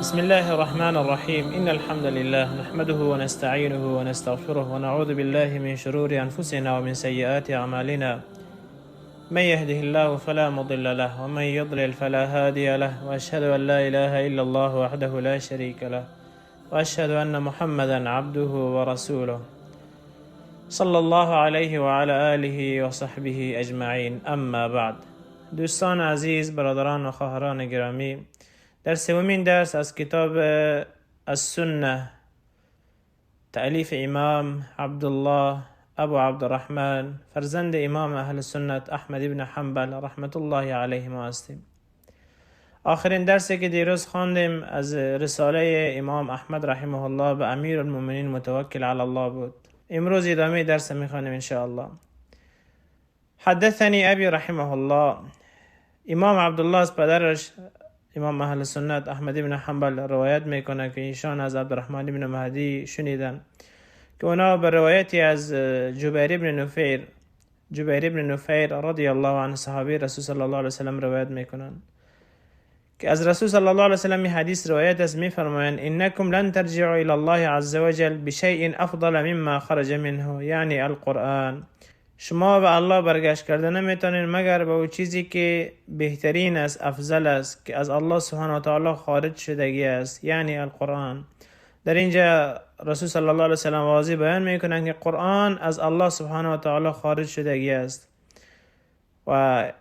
بسم الله الرحمن الرحيم. إن الحمد لله نحمده ونستعينه ونستغفره ونعوذ بالله من شرور أنفسنا ومن سيئات أعمالنا. من يهده الله فلا مضل له ومن يضلل فلا هادي له، وأشهد أن لا إله إلا الله وحده لا شريك له، وأشهد أن محمدا عبده ورسوله صلى الله عليه وعلى آله وصحبه أجمعين. أما بعد. دوستان عزیز، برادران و خواهران گرامی، در سومین درس از کتاب السنة تألیف امام عبدالله ابو عبدالرحمن فرزند امام اهل سنت احمد ابن حنبل رحمت الله علیه ما هستیم. آخرین درسی که دیروز خواندیم از رساله امام احمد رحمه الله به امیر المؤمنین متوکل علی الله بود. امروز ادامه درس میخوانیم ان شاء الله. حدثني ابی رحمه الله. امام عبدالله از پدرش امام اهل سنت احمد ابن حنبل روایت میکنه که ایشان از عبدالرحمن ابن مهدی شنیدن که اونا به روایتی از جبیر ابن نفیر رضی الله عنه، صحابی رسول صلی الله علیه وسلم، روایت میکنن که از رسول صلی الله علیه وسلم حدیث روایت است. میفرمایند: انکم لن ترجعوا الى الله عز وجل بشیء افضل مما خرج منه، یعنی القرآن. شما به الله برگشت کرده نمیتونین مگر به او چیزی که بهترین است، افضل است، که از الله سبحانه و تعالی خارج شدگی است، یعنی القرآن. در اینجا رسول صلی الله علیه وسلم واضح بیان میکنن که قرآن از الله سبحانه و تعالی خارج شدگی است و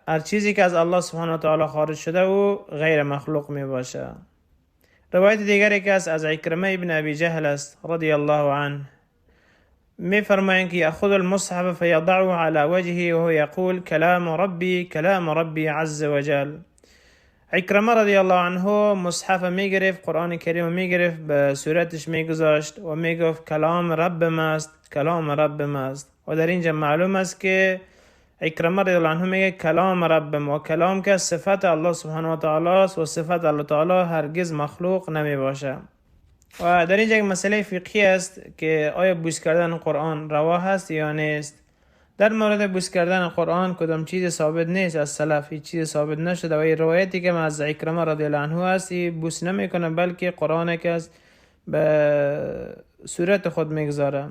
هر چیزی که از الله سبحانه و تعالی خارج شده او غیر مخلوق می باشه. روایت دیگری که است از عکرمه ابن ابی جهل است رضی الله عنه. میفرمایند که یأخذ المصحف فیضعه على وجهه وهو یقول کلام ربی، کلام ربی عز وجل. عکرمه رضی الله عنه مصحف میگرفت، قرآن کریم میگرفت، به صورتش میگذاشت و میگفت کلام رب ماست، کلام رب ماست. و در اینجا معلوم است که عکرمه رضی الله عنه میگه کلام رب ما و کلام که صفت الله سبحانه و تعالی است و صفت الله تعالی هرگز مخلوق نمی باشه. و در اینجا یک مسئله فقهی است که آیا بوس کردن قرآن روا هست یا نیست؟ در مورد بوس کردن قرآن کدام چیز ثابت نیست از سلف، هیچ چیز ثابت نشده و این روایتی که از عکرمه رضی الله عنه است بوس نمیکنه، بلکه قرآن که است به صورت خود میگذاره.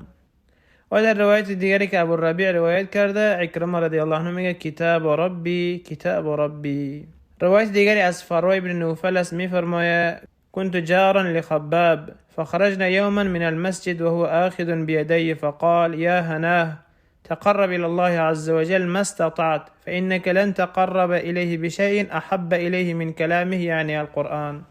و در روایت دیگری که ابو الربیع روایت کرده، عکرمه رضی الله عنه میگه کتاب ربی، کتاب ربی. روایت دیگری از فروه بن نوفل است. میفرمایه كنت جارا لخباب فخرجنا يوما من المسجد وهو آخذ بيدي فقال يا هناه، تقرب إلى الله عز وجل ما استطعت، فإنك لن تقرب إليه بشيء أحب إليه من كلامه، يعني القرآن.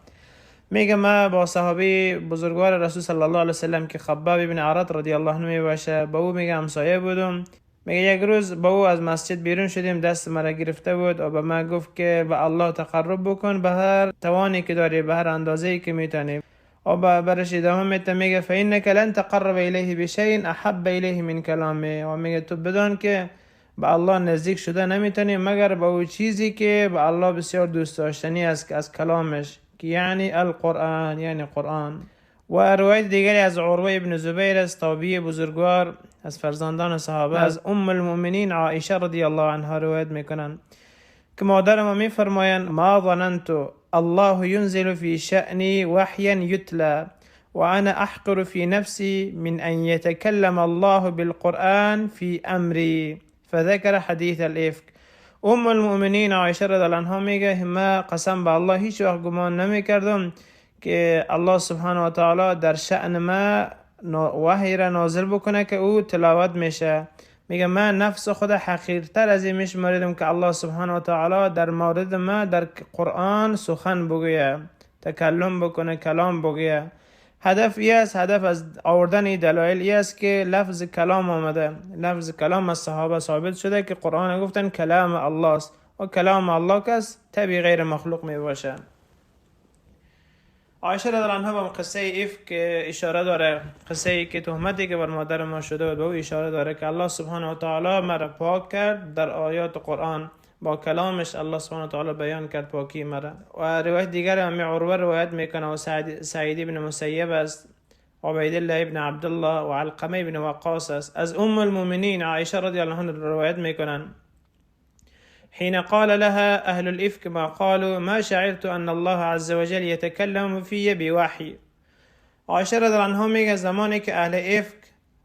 میگه ما با صحابی بزرگوار رسول صلی الله علیه وسلم که خباب ابن ارت رضی الله عنه می باشه، با او میگه همسایه بودم. میگه یک روز با او از مسجد بیرون شدیم، دست مرا گرفته بود و به من گفت که به الله تقرب بکن به هر توانی که داری، به هر اندازه‌ای که میتونی. و برش ادامه میده، میگه فإنك لن تقرب إليه بشيء أحب إليه من كلامه. و میگه تو بدان که به الله نزدیک شده نمیتونی مگر به او چیزی که به الله بسیار دوست داشتنی است که از کلامش، که یعنی القرآن، یعنی قرآن. و روایت دیگری از عروه ابن زبیر است، تابعی بزرگوار از فرزندان صحابه، از ام المؤمنین عایشه رضی الله عنها روایت میکنند که مادر ما میفرمایند ما ظننت الله ينزل في شأني وحيا يتلى وأنا أحقر في نفسي من أن يتكلم الله بالقرآن في أمري، فذكر حديث الإفك. ام المؤمنین عایشه رضی الله عنها میگه ما قسم به الله هیچ وقت گمان نمی کردم که الله سبحانه و تعالی در شأن ما وحی را نازل بکنه که او تلاوت میشه. میگه من نفس خود حقیرتر از این میشماریدم که الله سبحانه و تعالی در مورد ما در قرآن سخن بگویه، تکلم بکنه، کلام بگویه. هدف ای است، هدف از آوردن این دلایل ای است که لفظ کلام آمده، لفظ کلام از صحابه ثابت شده که قرآن گفتن کلام الله است و کلام الله کس طبیعی غیر مخلوق می باشه. عایشه رضی الله عنها به قصه افک اشاره داره، قصه ای که تهمتی که بر مادر ما شده بود به او اشاره داره که الله سبحانه و تعالی مرا پاک کرد در آیات قرآن، با کلامش الله سبحانه و تعالی بیان کرد پاکی مرا. و روایت دیگر هم عروه روایت میکنه و سعید ابن مسیب است، عبید الله ابن عبدالله و علقمه ابن وقاص است، از ام المؤمنین عایشه رضی الله عنها روایت میکنن. حين قال لها أهل الإفك ما قالوا ما شعرت أن الله عز وجل يتكلم في بوحی. عایشه رضی الله عنها میگه زمانی که اهل افک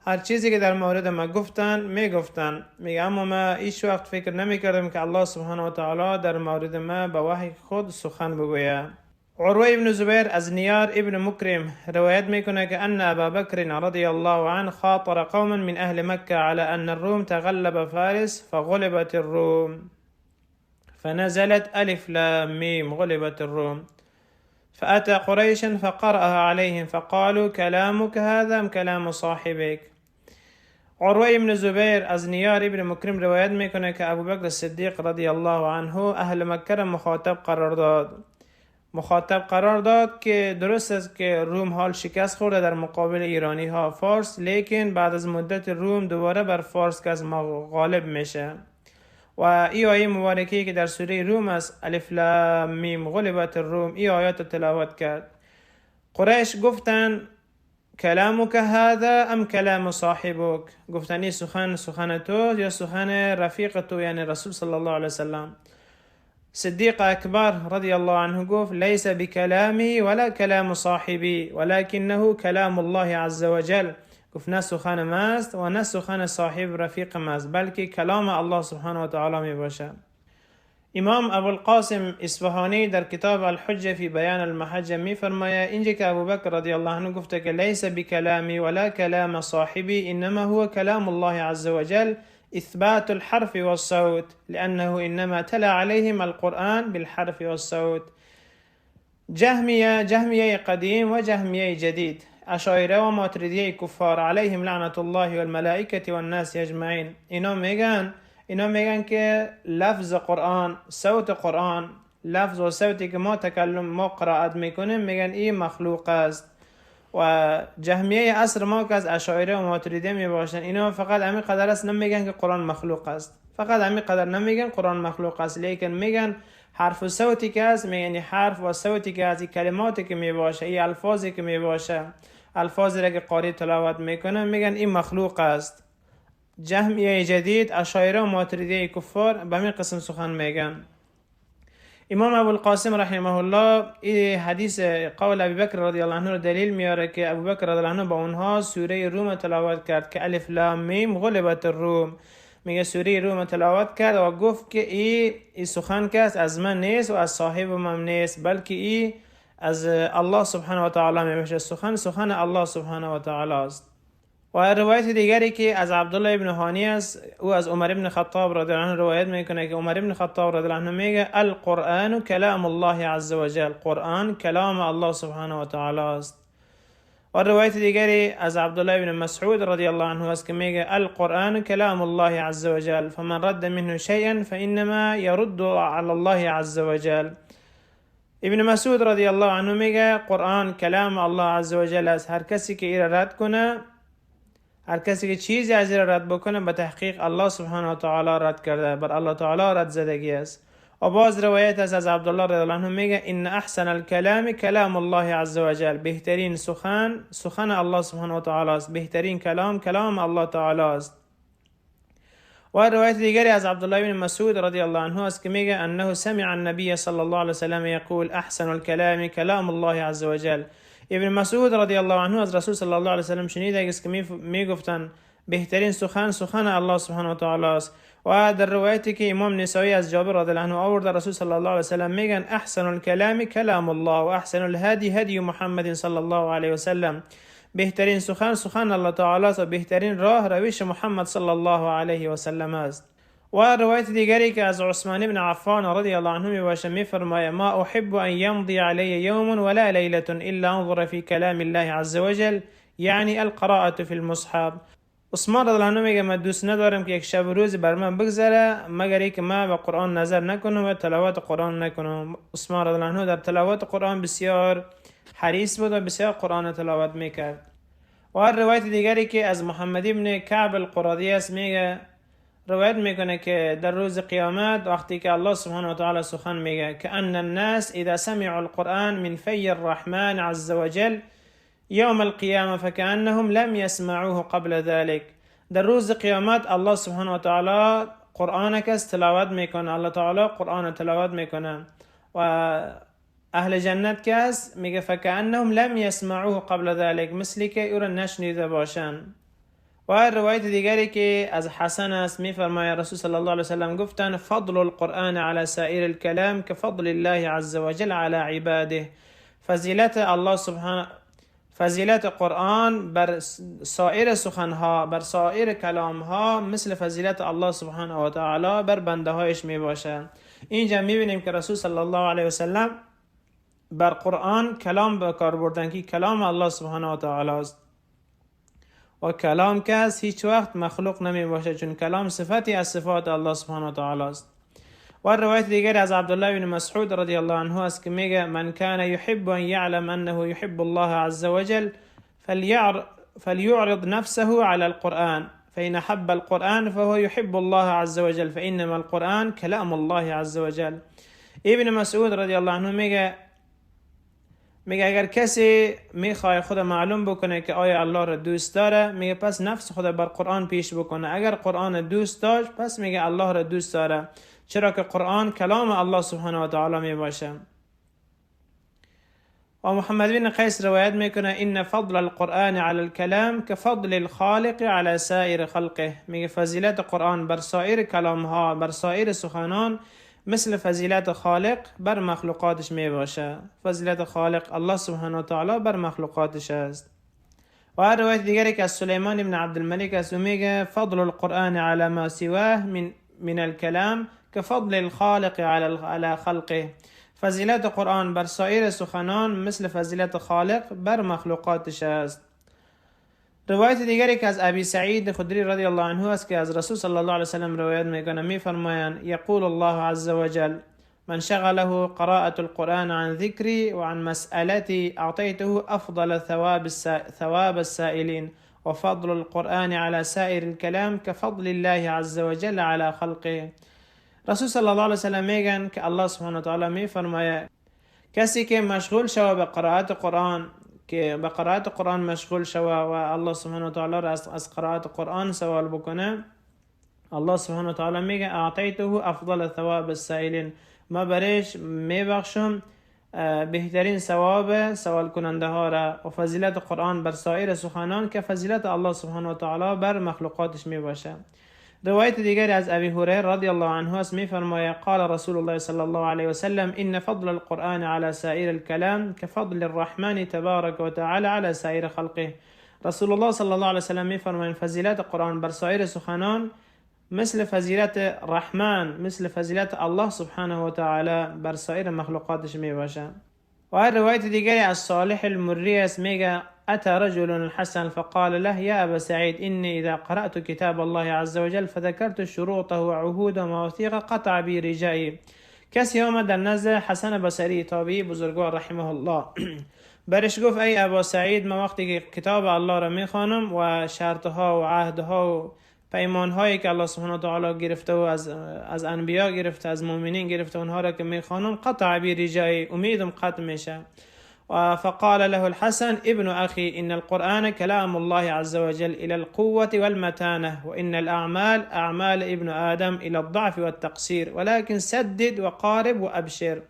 هر چیزی که در مورد ما گفتن میگفتن، میگه اما ما هیچ وقت فکر نمیکردم که الله سبحانه و تعالی در مورد ما به وحی خود سخن بگوید. عروه ابن زبیر از نیار ابن مکرم روایت میکنه که ان ابا بکر رضی الله عنه خاطر قوما من اهل مکه على ان الروم تغلب فارس فغلبت الروم فنزلت الف لام میم غلبت الروم فأتى قريشا فقرأها عليهم فقالوا كلامك هذا ام كلام صاحبك. عروه ابن زبیر از نیار ابن مکرم روایت میکنه که ابوبکر صدیق رضی الله عنه اهل مکه را مخاطب قرار داد که درست است که روم حال شکست خورده در مقابل ایرانی ها فارس، لیکن بعد از مدت روم دوباره بر فارس که از ما غالب میشه. و ای آیه مبارکه که در سوره روم است، الف لام میم غلبت الروم، ای آیات تلاوت کرد. قریش گفتن کلامک هذا ام کلام صاحبک، گفتن این سخن سخن تو یا سخن رفیق تو، یعنی رسول صلی الله علیه وسلم. صدیق اکبر رضی الله عنه گفت لیس بکلامی ولا کلام صاحبی ولکنه کلام الله عز وجل. گفت نه سخن ماست و نه سخن صاحب رفیق ماست، بلکه کلام الله سبحانه و تعالی می باشه. امام ابوالقاسم اصفهانی در کتاب الحجه فی بیان المحجه می فرماید اینجا که ابوبکر رضی الله عنه گفته که لیس بکلامی ولا کلام صاحبی انما هو کلام الله عز وجل اثبات الحرف والصوت لانه انما تلا عليهم القرآن بالحرف والصوت. جهمیه قدیم و جهمیه جدید، اشاعره و ماتریدیه کفار علیهم لعنت الله والملائکه والناس اجمعین، اینا میگن که لفظ قرآن، صوت قرآن، لفظ و صوتی که ما تکلم ما قرائت میکنیم، میگن این مخلوق است. و جهمیه عصر ما که از اشاعره و ماتریدیه میباشن، اینا فقط همین قدر است، نمیگن که قرآن مخلوق است، فقط همین قدر نمیگن قرآن مخلوق است، لیکن میگن حرف و صوتی که است، میگن حرف و صوتی که از کلماتی که میباشه، این الفاظی که میباشه، الفاظی را که قاری تلاوت میکنه، میگن این مخلوق است. جهمیه جدید، اشاعره و ماتریدیه کفار به همین قسم سخن میگن. امام ابوالقاسم رحمه الله این حدیث قول ابوبکر رضی الله عنه رو دلیل میاره که ابوبکر رضی الله عنه با اونها سوره روم تلاوت کرد که الف لام میم غلبت الروم. میگه سوره روم تلاوت کرد و گفت که ای سخن که از من نیست و از صاحب من نیست، بلکه ای از الله سبحانه و تعالی میباشه، سخن الله سبحانه و تعالی است. و روایت دیگری که از عبدالله ابن هانی است، او از عمر ابن خطاب رضی الله عنه روایت میکنه که عمر ابن خطاب رضی الله عنه میگه القرآن کلام الله عز وجل، قرآن کلام الله سبحانه و تعالی است. و روایت دیگری از عبدالله ابن مسعود رضی الله عنه است که میگه القرآن کلام الله عز وجل فمن رد منه شیئا فإنما يرد على الله عز وجل. ابن مسعود رضی الله عنه میگه قرآن کلام الله عز وجل است، هر کسی که ایره رد کنه، هر کسی که چیزی از این رد بکنه، به تحقیق الله سبحانه و تعالی رد کرده، بر الله تعالی رد زدگی است. و باز روایت است از عبدالله رضی الله عنه میگه ان احسن الکلام کلام الله عز وجل، بهترین سخن سخن الله سبحانه و تعالی است، بهترین کلام کلام الله تعالی است. و روایت دیگری از عبدالله بن مسعود رضی الله عنه است که میگه انه سمع النبی صلی الله علیه وسلم یقول احسن الکلام کلام الله عز وجل. ابن مسعود رضی الله عنه از رسول صلی الله علیه وسلم شنیده است که میگفتن بهترین سخن سخن الله سبحانه و تعالی است. و در روایتی که امام نسائی از جابر رضی الله عنه آورده، رسول صلی الله علیه وسلم میگن احسن الکلام کلام الله و احسن الهدی هدی محمد صلی الله علیه وسلم، بهترین سخن سخن الله تعالی است و بهترین راه روش محمد صلی الله علیه وسلم است. و روایت دیگری که از عثمان بن عفان رضی الله عنه میباشه میفرماید ما احب ان یمضی علی یوم ولا لیلة الا انظر فی کلام الله عز وجل، یعنی القراءة فی المصحف. عثمان رضی الله عنه میگه من دوست ندارم که یک شب و روز بر من بگذره مگر اینکه من به قرآن نظر نکنم و تلاوت قرآن نکنم. عثمان رضی الله عنه در تلاوت قرآن بسیار حریص بود و بسیار قرآن تلاوت میکرد. و روایت دیگری که از محمد ابن کعب القرادی است میگه، روایت میکنه که در روز قیامت وقتی که الله سبحانه و تعالی سخن میگه که ان الناس اذا سمعوا القرآن من فی الرحمن عز وجل یوم القیامه فكأنهم لم يسمعوه قبل ذلك. در روز قیامت الله سبحانه و تعالی قرآن کس تلاوت میکنه، الله تعالی قرآن تلاوت میکنه و اهل جنت کس میگه فکأنهم لم یسمعوه قبل ذلك، مثلی که او را نشنیده باشند. و روایت دیگری که از حسن است، میفرماید رسول صلی الله علیه وسلم گفتن فضل القرآن على سائر الكلام كفضل الله عز وجل على عباده. فضیلت الله سبحانه، فضیلت قرآن بر سایر سخنها، بر سایر کلامها، مثل فضیلت الله سبحانه و تعالی بر بنده هایش می باشه. اینجا می بینیم که رسول صلی الله علیه وسلم بر قرآن کلام به کار بردن که کلام الله سبحانه و تعالی است و کلام کس هیچ وقت مخلوق نمی باشه، چون کلام صفتی از صفات الله سبحانه و تعالی است. و روایت دیگر از عبدالله بن مسعود رضی الله عنه است که میگه من كان يحب ان يعلم انه يحب الله عز وجل فليعرض نفسه على القرآن، فإن أحب القرآن فهو يحب الله عز وجل، فإنما القرآن كلام الله عز وجل. ابن مسعود رضی الله عنه میگه اگر کسی میخواد خود معلوم بکنه که آیا الله را دوست داره، میگه پس نفس خود بر قرآن پیش بکنه. اگر قرآن دوست داشت پس میگه الله را دوست داره، چرا که قرآن کلام الله سبحانه و تعالی می باشه. و محمد بن قیس روایت میکنه ان فضل القرآن على الكلام كفضل الخالق على سائر خلقه. میگه فضیلت قرآن بر سایر کلام ها، بر سایر سخنان، مثل فضیلت خالق بر مخلوقاتش می باشه. فضیلت خالق الله سبحانه و تعالی بر مخلوقاتش است. و روایت دیگری که از سلیمان بن عبدالملک است، میگه فضل القرآن على ما سواه من الكلام كفضل الخالق على خلقه. فضیلت قرآن بر سایر سخنان مثل فضیلت خالق بر مخلوقاتش است. روایت دیگری که از ابی سعید خدری رضی الله عنه است که از رسول صلی الله علیه وسلم روایت میکنه، میفرمایند یقول الله عز وجل من شغله قراءة القرآن عن ذكري وعن مسألتي أعطيته أفضل ثواب السائلين، وفضل القرآن على سائر الكلام كفضل الله عز وجل على خلقه. رسول صلی الله علیه وسلم میگن که الله سبحانه و تعالی میفرمایه کسی که مشغول شوه به قرائت قرآن، که به قرائت قرآن مشغول شوه و الله سبحانه و تعالی را از قرائت قرآن سوال بکنه، الله سبحانه و تعالی میگه اعطیته افضل ثواب السائلین، ما برش میبخشم بهترین ثواب سوال کننده ها را. و فضیلت قرآن بر سایر سخنان که فضیلت الله سبحانه و تعالی بر مخلوقاتش میباشه. روایت دیگری از ابی هریره رضی الله عنه است، میفرماید قال رسول الله صلی الله علیه وسلم ان فضل القرآن على سائر الكلام كفضل الرحمن تبارك وتعالى على سائر خلقه. رسول الله صلی الله علیه وسلم میفرمایند فضیلت قرآن بر سایر سخنان مثل فضیلت رحمان، مثل فضیلت الله سبحانه و تعالی بر سایر مخلوقاتش میباشه. و روایت دیگری از صالح المری است، میگه أتى رجل الحسن فقال له يا أبا سعيد إني إذا قرأت كتاب الله عز وجل فذكرت شروطه وعهوده ومواثيقه قطع بي رجائي. کسی آمد در نزد حسن بصری تابعی بزرگوار رحمه الله، برش گفت ای ابا سعید، ما وقتی که کتاب الله را میخوانم و شرطها و عهدها و پیمانهایی که الله سبحانه و تعالی گرفته و از انبیا گرفته، از مؤمنین گرفته، اونها را که میخوانم قطع بی رجایی، امیدم قطع میشه. فقال له الحسن ابن أخي إن القرآن كلام الله عز وجل إلى القوة والمتانة، وإن الأعمال أعمال ابن آدم إلى الضعف والتقصير، ولكن سدد وقارب وأبشر.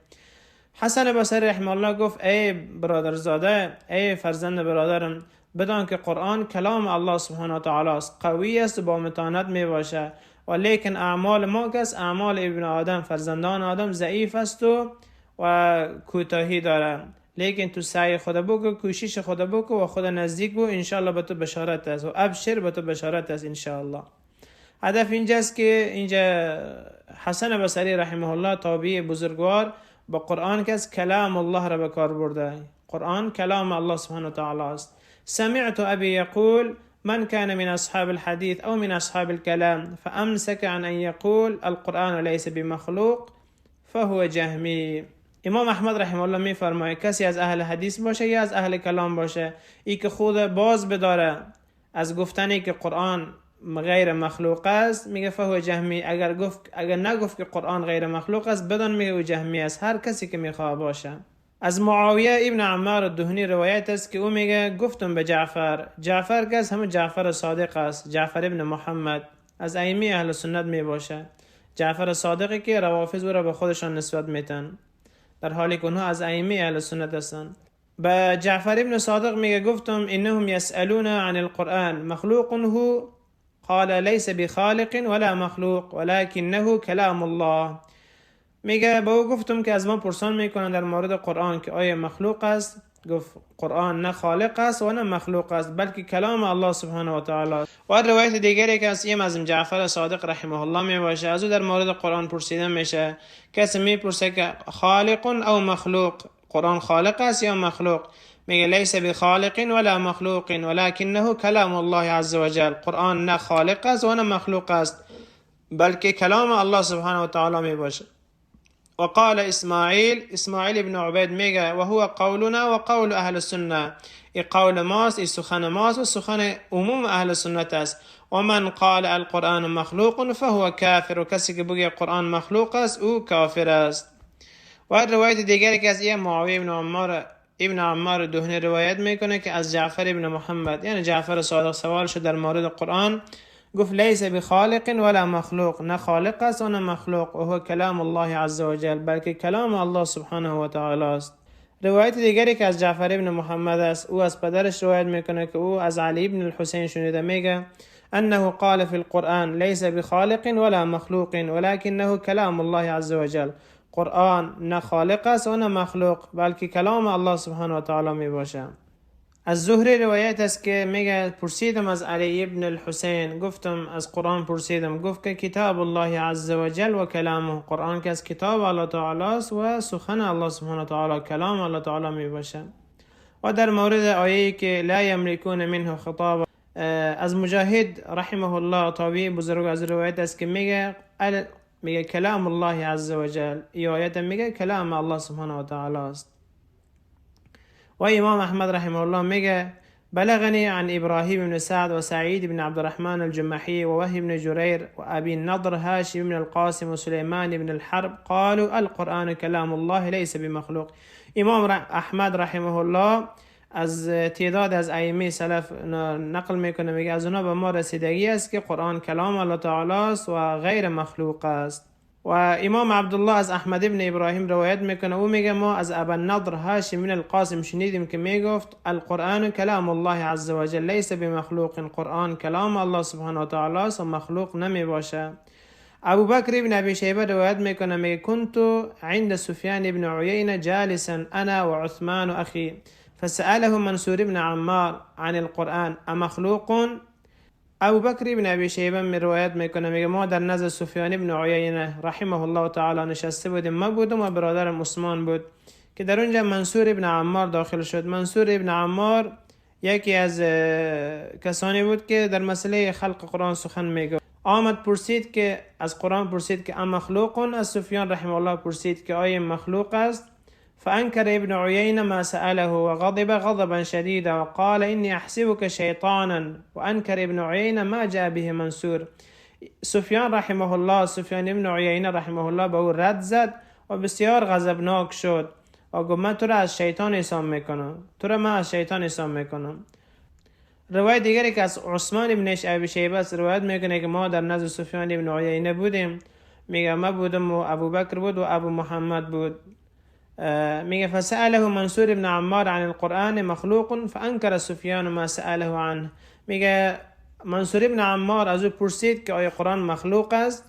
حسن بصری رحمه الله گفت ای برادرزاده، ای فرزند برادرم، بدان که قرآن کلام الله سبحانه و تعالی است، قوی است و با متانت می باشه، و لیکن اعمال ما کس اعمال ابن آدم، فرزندان آدم ضعیف است و کوتاهی داره، لیکن تو سعی خود بکو، کوشش خود بکو و خود نزدیک بو، انشاءالله به تو بشارت است و ابشر به تو بشارت است انشاءالله. هدف اینجاست که اینجا حسن بصری رحمه الله تابعی بزرگوار با قرآن کس کلام الله را به کار برده. قرآن کلام الله سبحانه و تعالی است. سمعت أبي يقول من كان من أصحاب الحديث أو من أصحاب الكلام فأمسك عن أن يقول القرآن ليس بمخلوق فهو جهمی. امام احمد رحمه الله میفرماید کسی از اهل حدیث باشه یا از اهل کلام باشه، ای که خود باز بداره از گفتنی که قرآن غیر مخلوق است، میگه فهو جهمی. اگر نگفت که قرآن غیر مخلوق است، بدان میگه او جهمی است، هر کسی که میخواه باشه. از معاویه ابن عمار الدهنی روایت است که او میگه گفتم به جعفر، جعفر کس همون جعفر صادق است، جعفر ابن محمد. از ائمه اهل سنت می باشه. جعفر صادقی که روافض او را به خودشان نسبت میتن، در حالی که اونها از ائمه اهل سنت هستند. به جعفر ابن صادق میگه گفتم انهم یسألون عن القرآن مخلوق هو؟ قال ليس بخالق ولا مخلوق ولكنه کلام الله. میگه به او گفتم که از ما پرسان میکنن در مورد قرآن که آیا مخلوق است؟ گفت قرآن نه خالق است و نه مخلوق است، بلکه کلام الله سبحانه و تعالی. و روایت دیگری که از از جعفر صادق رحمه الله می باشه، از او در مورد قرآن پرسیده میشه، کسی میپرسه که خالق او مخلوق، قرآن خالق است یا مخلوق؟ میگه لیس بخالق ولا مخلوق ولكنه کلام الله عز وجل. قرآن نه خالق است و نه مخلوق است، بلکه کلام الله سبحانه و تعالی می باشه. وقال اسماعیل، اسماعیل ابن عبید میگه و هو قولنا و قول اهل السنه، ای قول ماست، ای سخن ماست و سخن عموم اهل سنت است. و من قال القرآن مخلوق فهو کافر، و کسی که بگه قرآن مخلوق است او کافر است. و روایت دیگری که از ای معاویه ابن عمار دهنی روایت میکنه که از جعفر ابن محمد، یعنی جعفر صادق، سوال شد در مورد قرآن، گفت لیس بخالق ولا مخلوق، نه خالق است و نه مخلوق، و هو کلام الله عز وجل، بلکه کلام الله سبحانه و تعالی است. روایت دیگری که از جعفر ابن محمد است، او از پدرش روایت میکنه که او از علی ابن الحسین شنیده، میگه انه قال فی القرآن لیس بخالق ولا مخلوق ولكنه کلام الله عز وجل. قرآن نه خالق است و نه مخلوق، بلکه کلام الله سبحانه و تعالی می باشه. از زهری روایت است که میگه پرسیدم از علی ابن الحسین، گفتم از قرآن پرسیدم، گفت که کتاب الله عز وجل و کلامه، قرآن که از کتاب الله تعالی است و سخن الله سبحانه و تعالی، کلام الله تعالی می باشه. و در مورد آیه که لا یملکون منه خطاب، از مجاهد رحمه الله تابعی بزرگ از روایت است که میگه کلام الله عز وجل، ای آیت میگه کلام الله سبحانه و تعالی است. و امام احمد رحمه الله میگه بلغني عن ابراهيم بن سعد وسعيد بن عبد الرحمن الجمحي ووهب بن جرير وابي النضر هاشم بن القاسم وسليمان بن الحرب قالوا القرآن كلام الله ليس بمخلوق. امام احمد رحمه الله از تعداد از ائمه سلف نقل میکنه، میگه از اونا به ما رسیدگی است که قرآن کلام الله تعالی است و غیر مخلوق است. و امام عبدالله از احمد ابن ابراهیم روایت میکنه، او میگه ما از ابا النضر هاشم بن القاسم شنیدیم که میگفت القرآن کلام الله عز وجل لیس بمخلوق، قرآن کلام الله سبحانه و تعالی است و مخلوق نمی باشه. ابو بکر ابن ابی شیبه روایت میکنه، میگه كنت عند سفیان ابن عیینه جالسا انا وعثمان اخی فسأله منصور بن عمار عن القرآن امخلوق. ابو بکر ابن ابی شیبه می روایت میکنه، میگه ما در نزد سفیان ابن عیینه رحمه الله تعالی نشسته بودیم، ما بودم و برادرم عثمان بود، که در اونجا منصور ابن عمار داخل شد. منصور ابن عمار یکی از کسانی بود که در مسئله خلق قرآن سخن میگفت. آمد پرسید که از قرآن پرسید که امخلوق، از سفیان رحمه الله پرسید که آیا مخلوق است؟ فأنكر ابن عيينة ما سأله وغضب غضبا شديدا وقال إني أحسبك شيطانا وأنكر ابن عيينة ما جاء به منصور. سفیان رحمه الله، سفیان ابن عیینه رحمه الله به او رد زد و بسیار غضبناک شد و گفت من تو را از شیطان حساب میکنم، تو را من از شیطان حساب میکنم. روایت دیگری که از عثمان ابن ابی شیبه است روایت میکنه که ما در نزد سفیان ابن عیینه بودیم، میگه من بودم و ابوبکر بود و ابو محمد بود. میگه فسأله منصور ابن عمار عن القرآن مخلوق فانکر سفیان ما سأله عنه. میگه منصور ابن عمار از او پرسید که آیا قرآن مخلوق است؟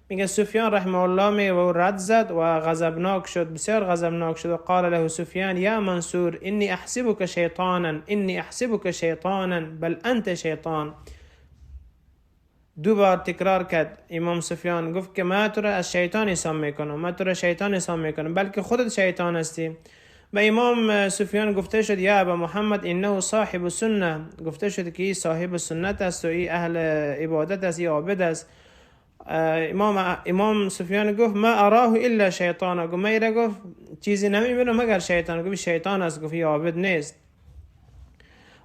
میگه سفیان رحمه الله میگه و رد زد و غضبناک شد، بسیار غضبناک شد و قال له سفیان یا منصور انی احسبك شیطانا انی احسبك شیطانا بل انت شیطان. دو بار تکرار کرد امام سفیان، گفت که من تو را از شیطان حساب میکنم، من تو را شیطان حساب میکنم، بلکه خودت شیطان هستی. به امام سفیان گفته شد یا ابا محمد انه صاحب سنه، گفته شد که ای صاحب سنت است و ای اهل عبادت است، ای عابد است. امام سفیان گفت ما اراه الا شیطان، گفت من گفت چیزی نمیبینم مگر شیطان، گفت شیطان است، گفت ای عابد نیست.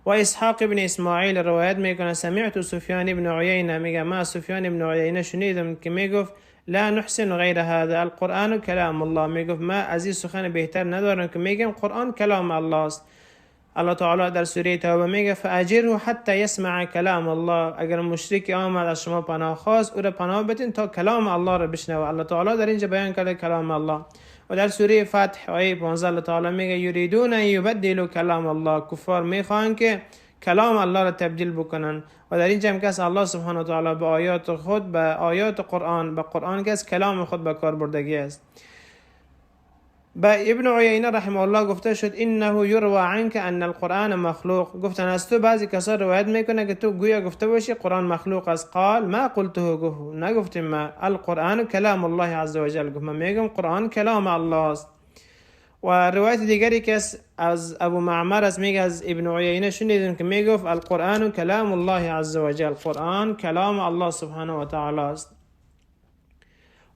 و اسحاق ابن اسماعیل روایت میکنه سمعت سفیان ابن عیینه، میگه ما سفیان ابن عیینه شنیدم که میگفت لا نحسن غیر هذا القرآن کلام الله، میگفت ما از این سخن بهتر ندارم که میگم قرآن کلام الله است. الله تعالی در سوره توبه میگه فاجره حتی یسمع کلام الله، اگر مشرک آمد از شما پناه خواست او را پناه بدین تا کلام الله را بشنوه. الله تعالی در اینجا بیان کرده کلام الله. و در سوره فتح آیه 15 الله تعالی میگه یریدون ان یبدلوا کلام الله، کفار میخوان که کلام الله را تبدیل بکنن. و در اینجا هم کس الله سبحانه و تعالی به آیات خود، به آیات قرآن، به قرآن کس کلام خود به کار بردگی است. به ابن عیینه رحمه الله گفته شد انه یروى عنك ان القرآن مخلوق، گفتن از تو بعضی کسا روایت میکنه که تو گویا گفته باشی قرآن مخلوق است. قال ما قلته، گفت نگفتیم ما، القرآن کلام الله عز وجل، گفت من میگم قرآن کلام الله است. و روایت دیگری که از ابو معمر است، میگه از ابن عیینه شنیدیم که میگفت القرآن کلام الله عز وجل، قرآن کلام الله سبحانه و تعالی است.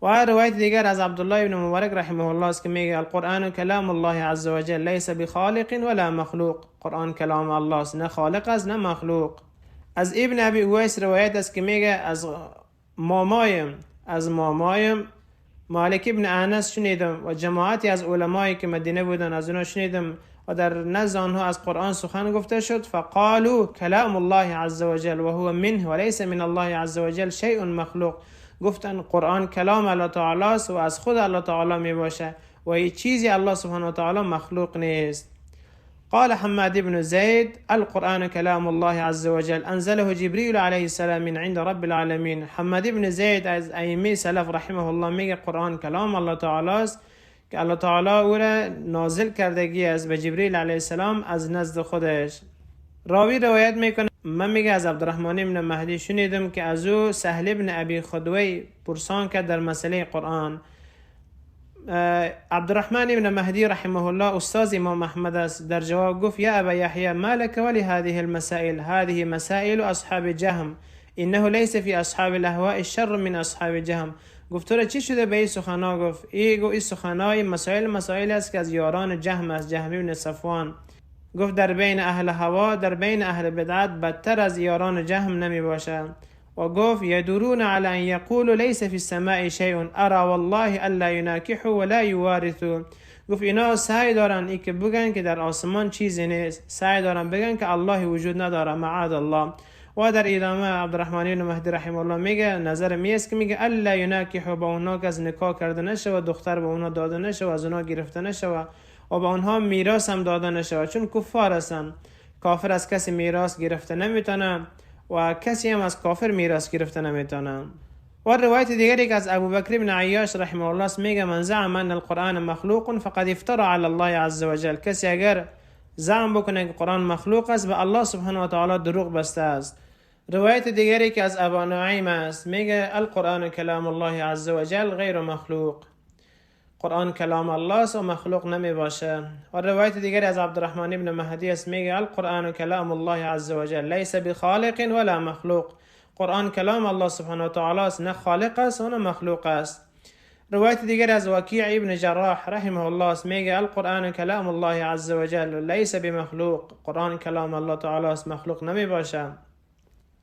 و روایت دیگر از عبدالله ابن مبارک رحمه الله است که میگه القرآن کلام الله عز وجل لیس بخالق ولا مخلوق، قرآن کلام الله است، نه خالق است نه مخلوق. از ابن ابی اویس روایت است که میگه از مامایم مالک ابن انس شنیدم و جماعتی از علمایی که مدینه بودن از اونا شنیدم و در نزد آنها از قرآن سخن گفته شد. فقالوا کلام الله عز وجل وهو منه وليس من الله عز وجل شیء مخلوق، گفتن قرآن کلام الله تعالی است و از خود الله تعالی می باشه و هیچ چیزی الله سبحانه و تعالی مخلوق نیست. قال حماد بن زید القرآن کلام الله عز وجل انزله جبریل علیه السلام من عند رب العالمین. حماد بن زید از ائمه سلف رحمه الله میگه قرآن کلام الله تعالی است که الله تعالی او را نازل کردگی است به جبریل علیه السلام از نزد خودش. راوی روایت میکنه، من میگه از عبدالرحمن ابن مهدی شنیدم که از او سهل ابن ابی خدوی پرسان کرد در مسئله قرآن. عبدالرحمن ابن مهدی رحمه الله استاذ امام احمد است، در جواب گفت یا ابا یحیی ما لك ولهذه المسائل، هذه مسائل اصحاب جهم انه ليس في اصحاب الاهواء شر من اصحاب جهم. گفت تو چی شده به این سخنا؟ گفت این سخنای مسائل است که از یاران جهم است، جهم ابن صفوان. گفت در بین اهل هوا، در بین اهل بدعت بدتر از یاران جهم نمی باشد. و گفت یدورون علی ان یقولوا لیس فی السماء شیء ارى والله الا یناکحوا ولا یوارثوا. گفت اینا سعی دارن ای که بگن که در آسمان چیزی نیست، سعی دارن بگن که الله وجود نداره، معاذ الله. و در ادامه عبدالرحمن بن مهدی رحمه الله میگه نظر می است که میگه الا یناکحوا، با اونا که از نکاح کرده نشه و دختر به اونا داده نشه و از اونا گرفته نشه و به آنها میراث هم داده نشود، چون کفار هستند. کافر از کسی میراث گرفته نمیتونه و کسی هم از کافر میراث گرفته نمیتونه. و روایت دیگری که از ابوبکر بن عیاش رحمه الله است میگه من زعم ان القرآن مخلوق فقد افترى علی الله عز وجل. کسی اگر زعم بکنه که قرآن مخلوق است به الله سبحانه و تعالی دروغ بسته است. روایت دیگری که از ابا نعیم است میگه القرآن کلام الله عز وجل غیر مخلوق، قرآن کلام الله است و مخلوق نمی باشه. و روایت دیگری از عبدالرحمن ابن مهدی است میگه القرآن کلام الله عز وجل لیس بخالق ولا مخلوق، قرآن کلام الله سبحانه و تعالی است، نه خالق است و نه مخلوق است. روایت دیگر از وکیع ابن جراح رحمه الله است میگه القرآن کلام الله عز وجل لیس بمخلوق، قرآن کلام الله تعالی است، مخلوق نمی باشه.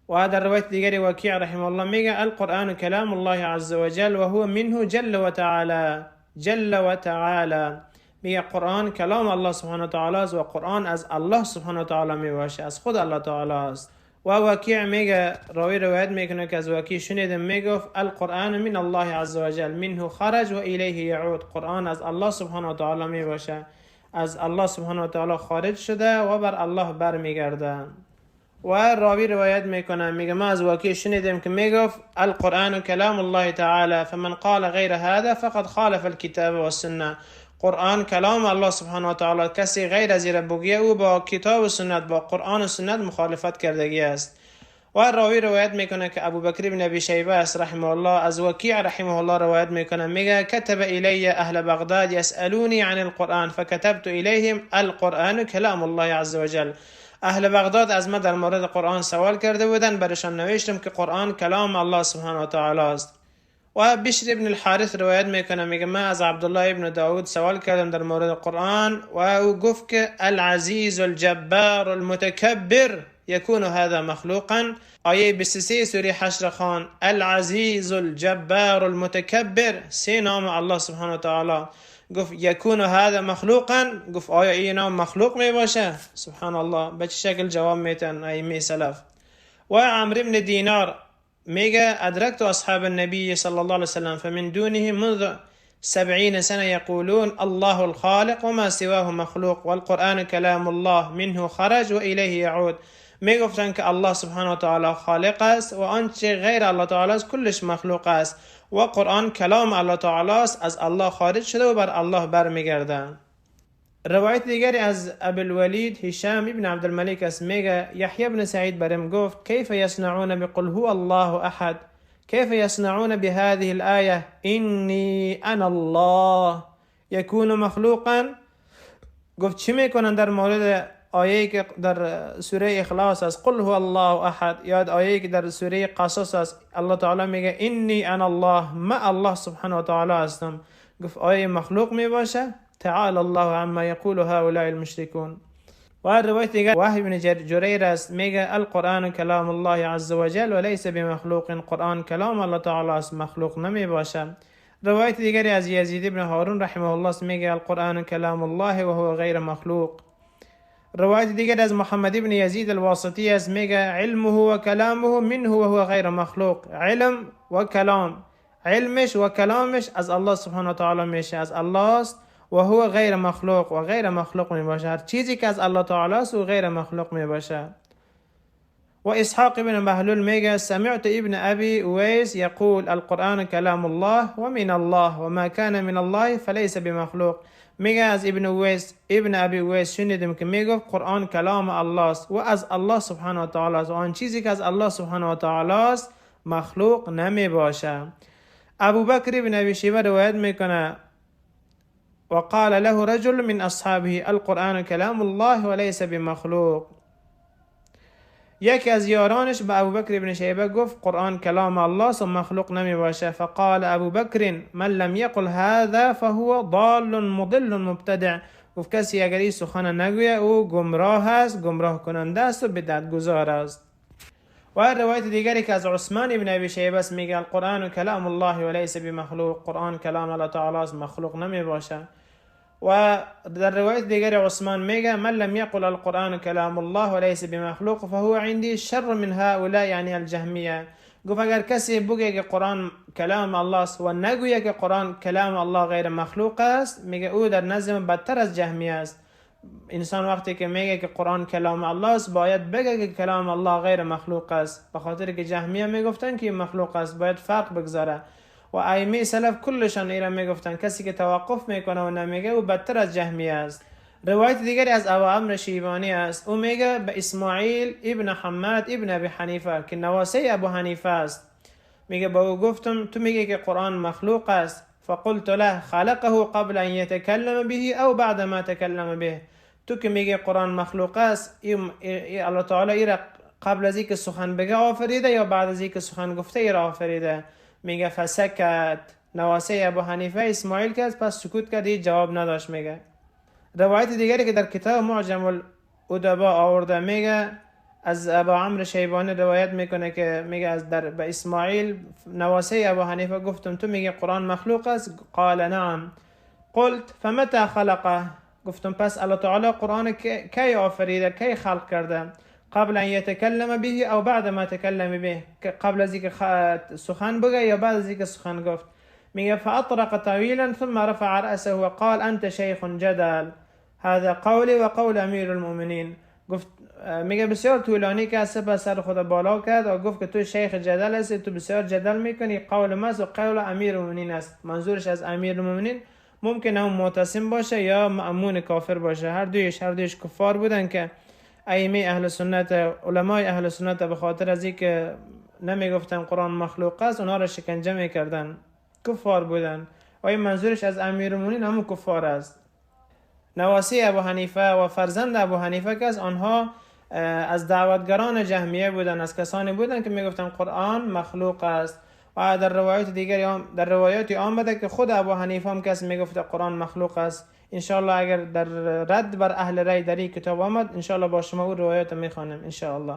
و در روایت دیگری وکیع رحمه الله میگه القرآن کلام الله عز وجل وهو منه جل وتعالى، جل و تعالی. میگه قرآن کلام الله سبحانه و تعالی است و قرآن از الله سبحانه و تعالی می باشه، از خود الله تعالی است. و وکیع میگه، راوی روایت میکنه که از وکیع شنیدم میگفت القرآن من الله عز وجل منه خرج و الیه یعود، قرآن از الله سبحانه و تعالی می باشه، از الله سبحانه و تعالی خارج شده و بر الله برمیگرده. و راوی روایت میکنه میگه ما از وکیع شنیدم که میگفت القرآن کلام الله تعالی فمن قال غیر هذا فقد خالف الكتاب والسنه. قرآن کلام الله سبحانه و تعالی، کسی غیر از این بگه او با کتاب و سنت، با قرآن و سنت مخالفت کردگی است. و راوی روایت میکنه که ابوبکر بن ابی شیبه است رحمه الله از وکیع رحمه الله روایت میکنه میگه كتب الی اهل بغداد یسالونی عن القرآن فكتبت الیهم القرآن کلام الله عز وجل. اهل بغداد از ما در مورد قرآن سوال کرده بودن، برشان نوشتم که قرآن کلام الله سبحانه و تعالی است. و بشر ابن الحارث روایت میکنه میگه من از عبدالله ابن داود سوال کردم در مورد قرآن و او گفت که العزیز الجبار المتکبر یکون هذا مخلوقا. آیه 23 سوره حشر خان العزیز الجبار المتکبر، سه نام الله سبحانه و تعالی. گفت یکون هذا مخلوقا؟ گفت آیا اینا مخلوق می باشه؟ سبحان الله، به چه شکل جواب میتن ائمه سلف. و عمرو بن دینار میگه ادركت اصحاب النبي صلى الله عليه وسلم فمن دونه منذ 70 سنة يقولون الله الخالق وما سواه مخلوق والقرآن كلام الله منه خرج وإليه يعود. میگفتن که الله سبحانه و تعالی خالق است و آنچه غیر الله تعالی است کلش مخلوق است و قرآن کلام الله تعالی است، از الله خارج شده و بر الله برمیگرده. روایت دیگری از ابوالولید هشام ابن عبدالملک است، میگه یحیی بن سعید برم گفت کیف یصنعون بقل هو الله احد، کیف یصنعون بهذه الآیه انی انا الله یکون مخلوقا. گفت چی میکنن در مورد آیه که در سوره اخلاص است قل هو الله احد، یاد آیه که در سوره قصص است الله تعالی میگه انی انا الله، ما الله سبحانه و تعالی هستم. گفت آیه مخلوق میباشه؟ تعالی الله عما یقول هؤلاء المشرکون. و روایت دیگر وهب بن جریر است، میگه القرآن کلام الله عز وجل و لیس بمخلوق، قرآن کلام الله تعالی است، مخلوق نمی باشه. روایت دیگری از یزید بن هارون رحمه الله است، میگه القرآن کلام الله و هو غیر مخلوق. روایت دیگر از محمد بن یزید الواسطی است، میگه علمه و کلامه منه و هو غیر مخلوق. علم و کلام، علمش و کلامش از الله سبحانه و تعالی میشه، از الله است و هو غیر مخلوق و غیر مخلوق می باشه. هر چیزی که از الله تعالی است و غیر مخلوق می باشه. و اسحاق بن بهلول میگه سمعت ابن ابی اویس یقول القرآن کلام الله و من الله و ما کان من الله فلیس بمخلوق. میگه از ابن اویس، ابن ابی اویس شنیدم که میگفت قرآن کلام الله است و از الله سبحانه و تعالی است و آن چیزی که از الله سبحانه و تعالی است مخلوق نمی باشه. ابو بکر بن ابی شیبه روایت میکنه وقال له رجل من اصحابه القرآن کلام الله وليس بمخلوق. یکی از یارانش به ابوبکر بن شیبه گفت قرآن کلام الله است و مخلوق نمی باشه. فقال ابوبکر من لم یقل هذا فهو ضال مضل مبتدع. گفت کسی اگر این سخن نگویه او گمراه است، گمراه کننده است و بدعت گذار است. و روایت دیگری که از عثمان بن ابی شیبه است، میگه القرآن کلام الله وليس بمخلوق، قرآن کلام الله تعالی است، مخلوق نمی باشه. و در روایت دیگر عثمان میگه من لم یقل القرآن کلام الله وليس بمخلوق فهو عندي شر من هؤلاء، یعنی الجهمیه. گفت اگر کسی بگه که قرآن کلام الله است و نگویه که قرآن کلام الله غیر مخلوق است، میگه او در نزد من بدتر از جهمیه است. انسان وقتی که میگه که قرآن کلام الله است باید بگه که کلام الله غیر مخلوق است، به خاطر که جهمیه میگفتن که مخلوق است، باید فرق بگذاره. و ائمه سلف کلشان ایرا میگفتن کسی که توقف میکنه و نمیگه او بدتر از جهمیه است. روایت دیگری از ابو عمرو شیبانی است، او میگه به اسماعیل ابن حماد ابن ابی حنیفه که نواسه ابو حنیفه است، میگه با او گفتم تو میگه که قرآن مخلوق است. فقلت له خلقه قبل ان يتكلم به او بعد ما تكلم به. تو که میگه قرآن مخلوق است، ای الله تعالی ایرا قبل از اینکه سخن بگه آفریده یا بعد از اینکه سخن گفته ایرا آفریده؟ میگه فسکت. نواسه ابو حنیفه اسماعیل که پس سکوت کرد، هیچ جواب نداشت. میگه روایت دیگری که در کتاب معجم الادبا آورده، میگه از ابا عمرو شیبانی روایت میکنه که میگه از در به اسماعیل نواسه ابو حنیفه گفتم تو میگه قرآن مخلوق است؟ قال نعم. قلت فمتى خلقه؟ گفتم پس الله تعالی قرآن کی آفریده، کی خلق کرده؟ قبل ان يتكلم به او بعد ما تكلم به، قبل از اینکه سخن بگه یا بعد از اینکه سخن گفت؟ میگه فاطرق طویلا ثم رفع رأسه وقال انت شیخ جدل هذا قولی و قول امیر المؤمنین. گفت میگه بسیار طولانی که سپس سر خود بالا کرد و گفت که تو شیخ جدل هستی، تو بسیار جدل میکنی، قول ما و قول امیر المؤمنین است. منظورش از امیر المؤمنین ممکن هم معتصم باشه یا مأمون کافر باشه، هر دویش کفار بودن که ائمه اهل سنت، علمای اهل سنت به خاطر از اینکه نمیگفتن قرآن مخلوق است اونها را شکنجه میکردن، کفار بودن. و این منظورش از امیرالمومنین همون کفار است. نواسی ابو حنیفه و فرزند ابو حنیفه که از آنها از دعوتگران جهمیه بودن، از کسانی بودن که میگفتن قرآن مخلوق است. و در روایات دیگری در روایاتی آمده که خود ابو حنیفه هم کس میگفت قرآن مخلوق است. انشاءالله اگر در رد بر اهل رای در این کتاب آمد انشاءالله با شما او روایات میخوانم انشاءالله.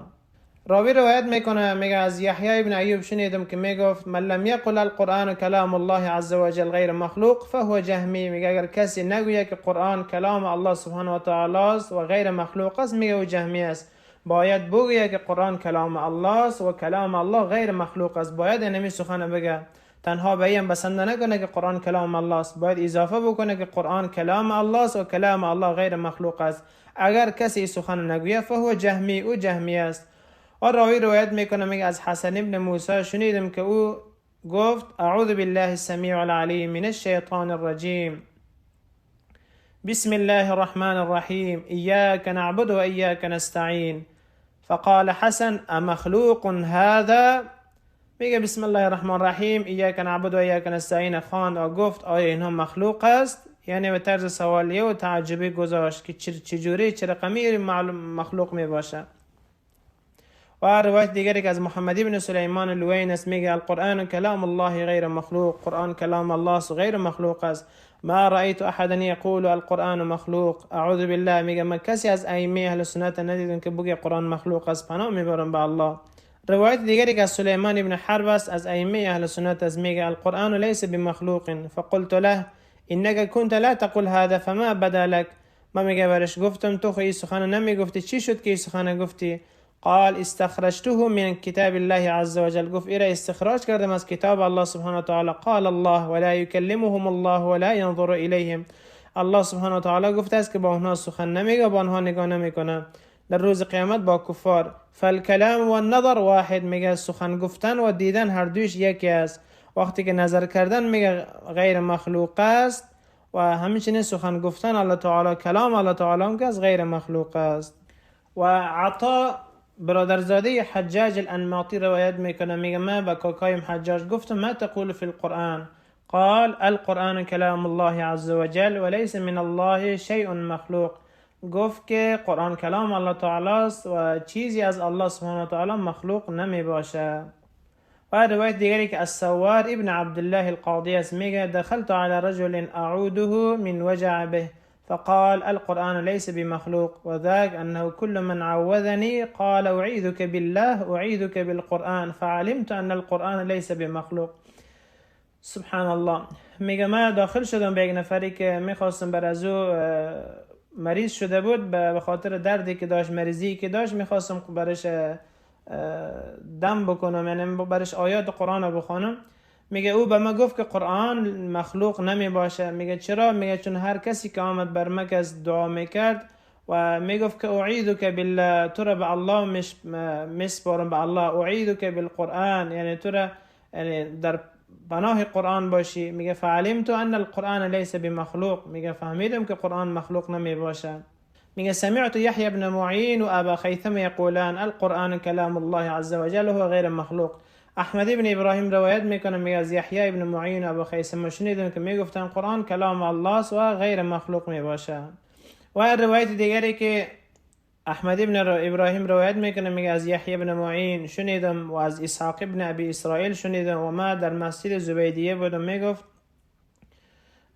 راوی روایت میکنه، میگه از یحیی ابن ایوب شنیدم که میگفت من لم یقل القرآن کلام الله عز وجل غیر مخلوق فهو جهمی. میگه اگر کسی نگوید که قرآن کلام الله سبحانه و تعالی است و غیر مخلوق است، میگه او جهمی است. باید بگوید که قرآن کلام الله است و کلام الله غیر مخلوق است. باید اینمی سخن بگه، تنها به این بسنده نکنه که قرآن کلام الله است، باید اضافه بکنه که قرآن کلام الله است و کلام الله غیر مخلوق است. اگر کسی سخن نگوید فهو جهمی، او جهمی است. و راوی روایت میکنه، میگه از حسن ابن موسی شنیدم که او گفت اعوذ بالله السمیع العلیم من الشیطان الرجیم، بسم الله الرحمن الرحیم، ایاک نعبد و ایاک نستعین. فقال حسن امخلوق هذا؟ میگه بسم الله الرحمن الرحیم، ایاک نعبد و ایاک نستعین خواند و گفت آیا اینها مخلوق است؟ یعنی به طرز سوالیه و تعجبی گذاشت که چجوری، چه رقمی مخلوق می باشه. و روایت دیگری که از محمد بن سلیمان لوین است، میگه القرآن کلام الله غیر مخلوق، قرآن کلام الله است غیر مخلوق است. ما رأیت احدا یقول القرآن مخلوق، اعوذ بالله. میگه من کسی از ائمه اهل سنت ندیدم که بگه قرآن مخلوق است، پناه میبرم به الله. روایت دیگری که از سلیمان ابن حرب است، از ائمه اهل سنت است، میگه القرآن لیس بمخلوق. فقلت له انك كنت لا تقول هذا فما بدا لك. ما میگه برش گفتم تو خو این سخن نمیگفتی، چی شد که این سخن گفتی؟ قال استخرجته من کتاب الله عز وجل. گفت ایره استخراج کردم از کتاب الله سبحانه و تعالی. قال الله ولا يكلمهم الله ولا ينظر الیهم. الله سبحانه و تعالی گفته است که با آنها سخن نمیگه، با آنها نگاه نمیکنه در روز قیامت با کفار. فالکلام و النظر واحد. میگه سخن گفتن و دیدن هر دویش یکی است. وقتی که نظر کردن میگه غیر مخلوق است و همچنین سخن گفتن الله تعالی، کلام الله تعالی هم که از غیر مخلوق است. و عطا برادرزاده حجاج الانماطی روایت میکنه، میگه من به کاکایم حجاج گفتم ما تقول فی القرآن؟ قال القرآن کلام الله عز وجل وليس من الله شیء مخلوق. گفت که قرآن کلام الله تعالی است و چیزی از الله سبحانه و تعالی مخلوق نمی باشه. و روایت دیگری که از سوار ابن عبدالله القاضی است، میگه دخلت على رجل اعوده من وجع به فقال القرآن ليس بمخلوق، وذاك أنه كل من عوذني قال أعيذك بالله أعيذك بالقرآن فعلمت أن القرآن ليس بمخلوق. سبحان الله. میگه من داخل شدم به یک نفری که میخواستم بر از او مریض شده بود، به خاطر دردی که داشت، مریضی که داشت، میخواستم برش دم بکنم، یعنی برش آیات قرآن رو بخوانم. میگه او به ما گفت که قرآن مخلوق نمی باشه. میگه چرا؟ میگه چون هر کسی که آمد بر ما از دعا میکرد و میگفت که اعیذک بالله، تو را به الله میسپارم، به الله، اعیذک بالقرآن، یعنی تو را یعنی در پناه قرآن باشی. میگه فعلمت ان القرآن لیس بمخلوق. میگه فهمیدم که قرآن مخلوق نمی باشه. میگه سمعت یحیی بن معین و ابا خیثمه یقولان القرآن کلام الله عز وجل هو غیر مخلوق. احمد ابن ابراهیم روایت میکنه، میگه از یحیی ابن معین و ابو خیثمه شنیدم که میگفتن قرآن کلام الله است و غیر مخلوق میباشه. و روایت دیگری که احمد ابن ابراهیم روایت میکنه، میگه از یحیی ابن معین شنیدم و از اسحاق ابن ابی اسرائیل شنیدم و ما در مسجد زبیدیه بودم، میگفت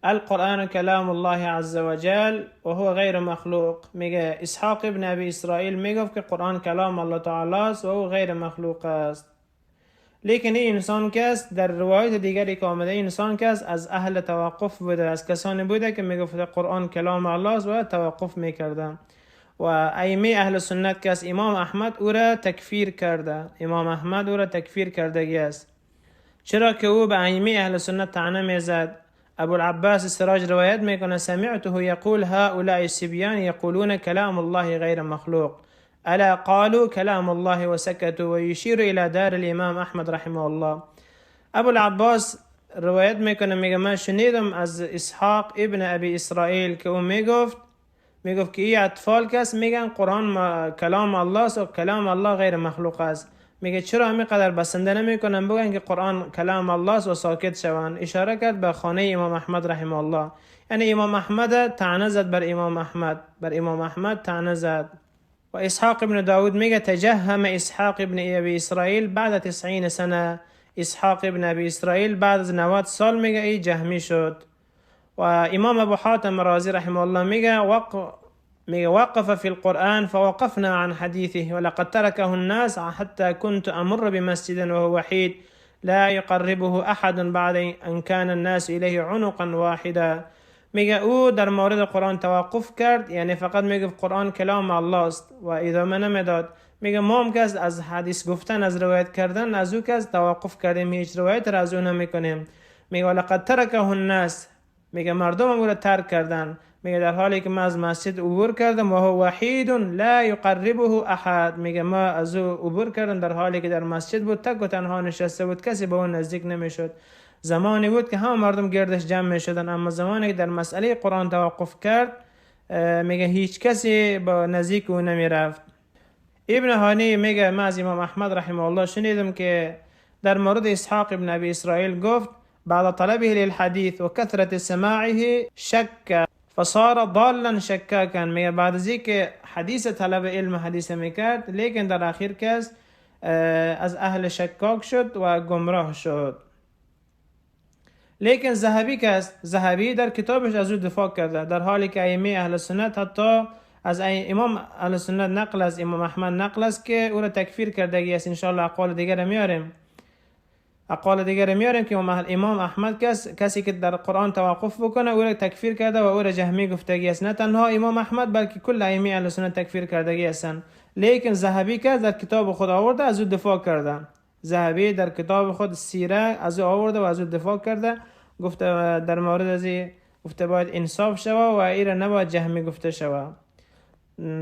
القرآن کلام الله عز وجل و هو غیر مخلوق. میگه اسحاق ابن ابی اسرائیل میگفت که قرآن کلام الله تعالی است و او غیر مخلوق است. لیکن این انسان که است، در روایت دیگری که آمده، این انسان که است از اهل توقف بوده، از کسانی بوده که میگفت قرآن کلام الله است و توقف میکرده. و ائمه اهل سنت که است امام احمد او را تکفیر کرده، امام احمد او را تکفیر کردگی است، چرا که او به ائمه اهل سنت طعنه میزد. ابو العباس السراج روایت میکنه سمعته یقول هؤلاء الصبيان یقولون کلام الله غیر مخلوق الا قالوا کلام الله وسكتوا ويشير الى دار الامام احمد رحمه الله. ابو العباس روایت میکنه، میگه من شنیدم از اسحاق ابن ابی اسرائیل که او میگفت که این اطفال کس میگن قرآن کلام الله است و کلام الله غیر مخلوق است. میگه چرا همین قدر بسنده نمیکنن بگن که قرآن کلام الله است و ساکت شوند؟ اشاره کرد به خانه امام احمد رحمه الله، یعنی امام احمد طعنه زد بر امام احمد، بر امام احمد طعنه زد. و اسحاق ابن داود میگه تجهم اسحاق ابن ابی اسرائیل بعد 90 سنه. اسحاق ابن ابی اسرائیل بعد از 90 سال میگه ای جهمی شد. و امام ابو حاتم رازی رحمه الله میگه میگه وقف في القرآن فوقفنا عن حديثه ولقد تركه الناس حتى كنت أمر بمسجد وهو وحيد لا يقربه أحد بعد أن كان الناس إليه عنقا واحدا. میگه او در مورد قرآن توقف کرد، یعنی فقط میگه قرآن کلام الله است و ادامه نمیداد. میگه ما هم کس از حدیث گفتن، از روایت کردن از او کس توقف کردیم، هیچ روایت را از او نمیکنیم. میگه ولقد ترکه الناس، میگه مردم او را ترک کردن. میگه در حالی که ما از مسجد عبور کردم و هو وحید لا یقربه احد، میگه ما از او عبور کردم در حالی که در مسجد بود، تک و تنها نشسته بود، کسی به اون نزدیک نمیشد. زمانی بود که همه مردم گردش جمع میشدن، اما زمانی که در مسئله قرآن توقف کرد میگه هیچ کسی با نزدیک او نمیرفت. ابن هانی میگه ما از امام احمد رحمه الله شنیدم که در مورد اسحاق ابن ابی اسرائیل گفت بعد طلبه للحديث وكثرة سماعه شك فصار ضالا شکاکا. میگه بعد از اینکه حدیث طلب علم حدیث میکرد، لیکن در آخر کس از اهل شکاک شد و گمراه شد. لیکن ذهبی کس، ذهبی در کتابش از او دفاع کرده، در حالی که ائمه اهل سنت حتی از امام اهل سنت نقل از امام احمد نقل است که او را تکفیر کردگی است. انشاءالله اقوال دیگر میاریم، اقوال دیگر میاریم که امام احمد کسی که در قرآن توقف بکنه او را تکفیر کرده و او را جهمی گفتگی است. نه تنها امام احمد بلکه کل ائمه اهل سنت تکفیر کردگی هستند. لیکن ذهبی که در کتاب خود آورده از او دفاع کرده، ذهبی در کتاب خود سیره از او آورده و از او دفاع کرده، گفته در مورد از گفته باید انصاف شوه و ایره نباید جهمی گفته شوه،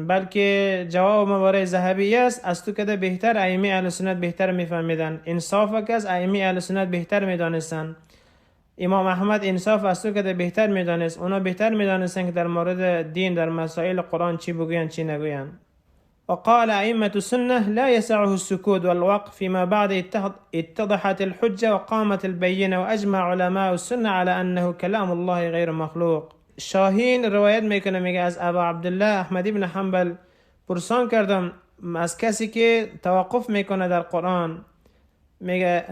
بلکه جواب مبارک ذهبی است از تو کده بهتر ائمه اهل سنت بهتر میفهمیدن، انصاف کس ائمه اهل سنت بهتر میدانستن. امام احمد انصاف از تو کده بهتر میدانست، اونا بهتر میدانستن که در مورد دین در مسائل قرآن چی بگوین چی نگوین. وقال أئمة السنة لا يسعه السكوت والوقف فيما بعد اتضحت الحجة وقامت البينة وأجمع علماء السنة على أنه كلام الله غير مخلوق. شاهین روایت میکنه، میگه از ابا عبدالله احمد بن حنبل پرسان کردم از کسی که توقف میکنه در قرآن،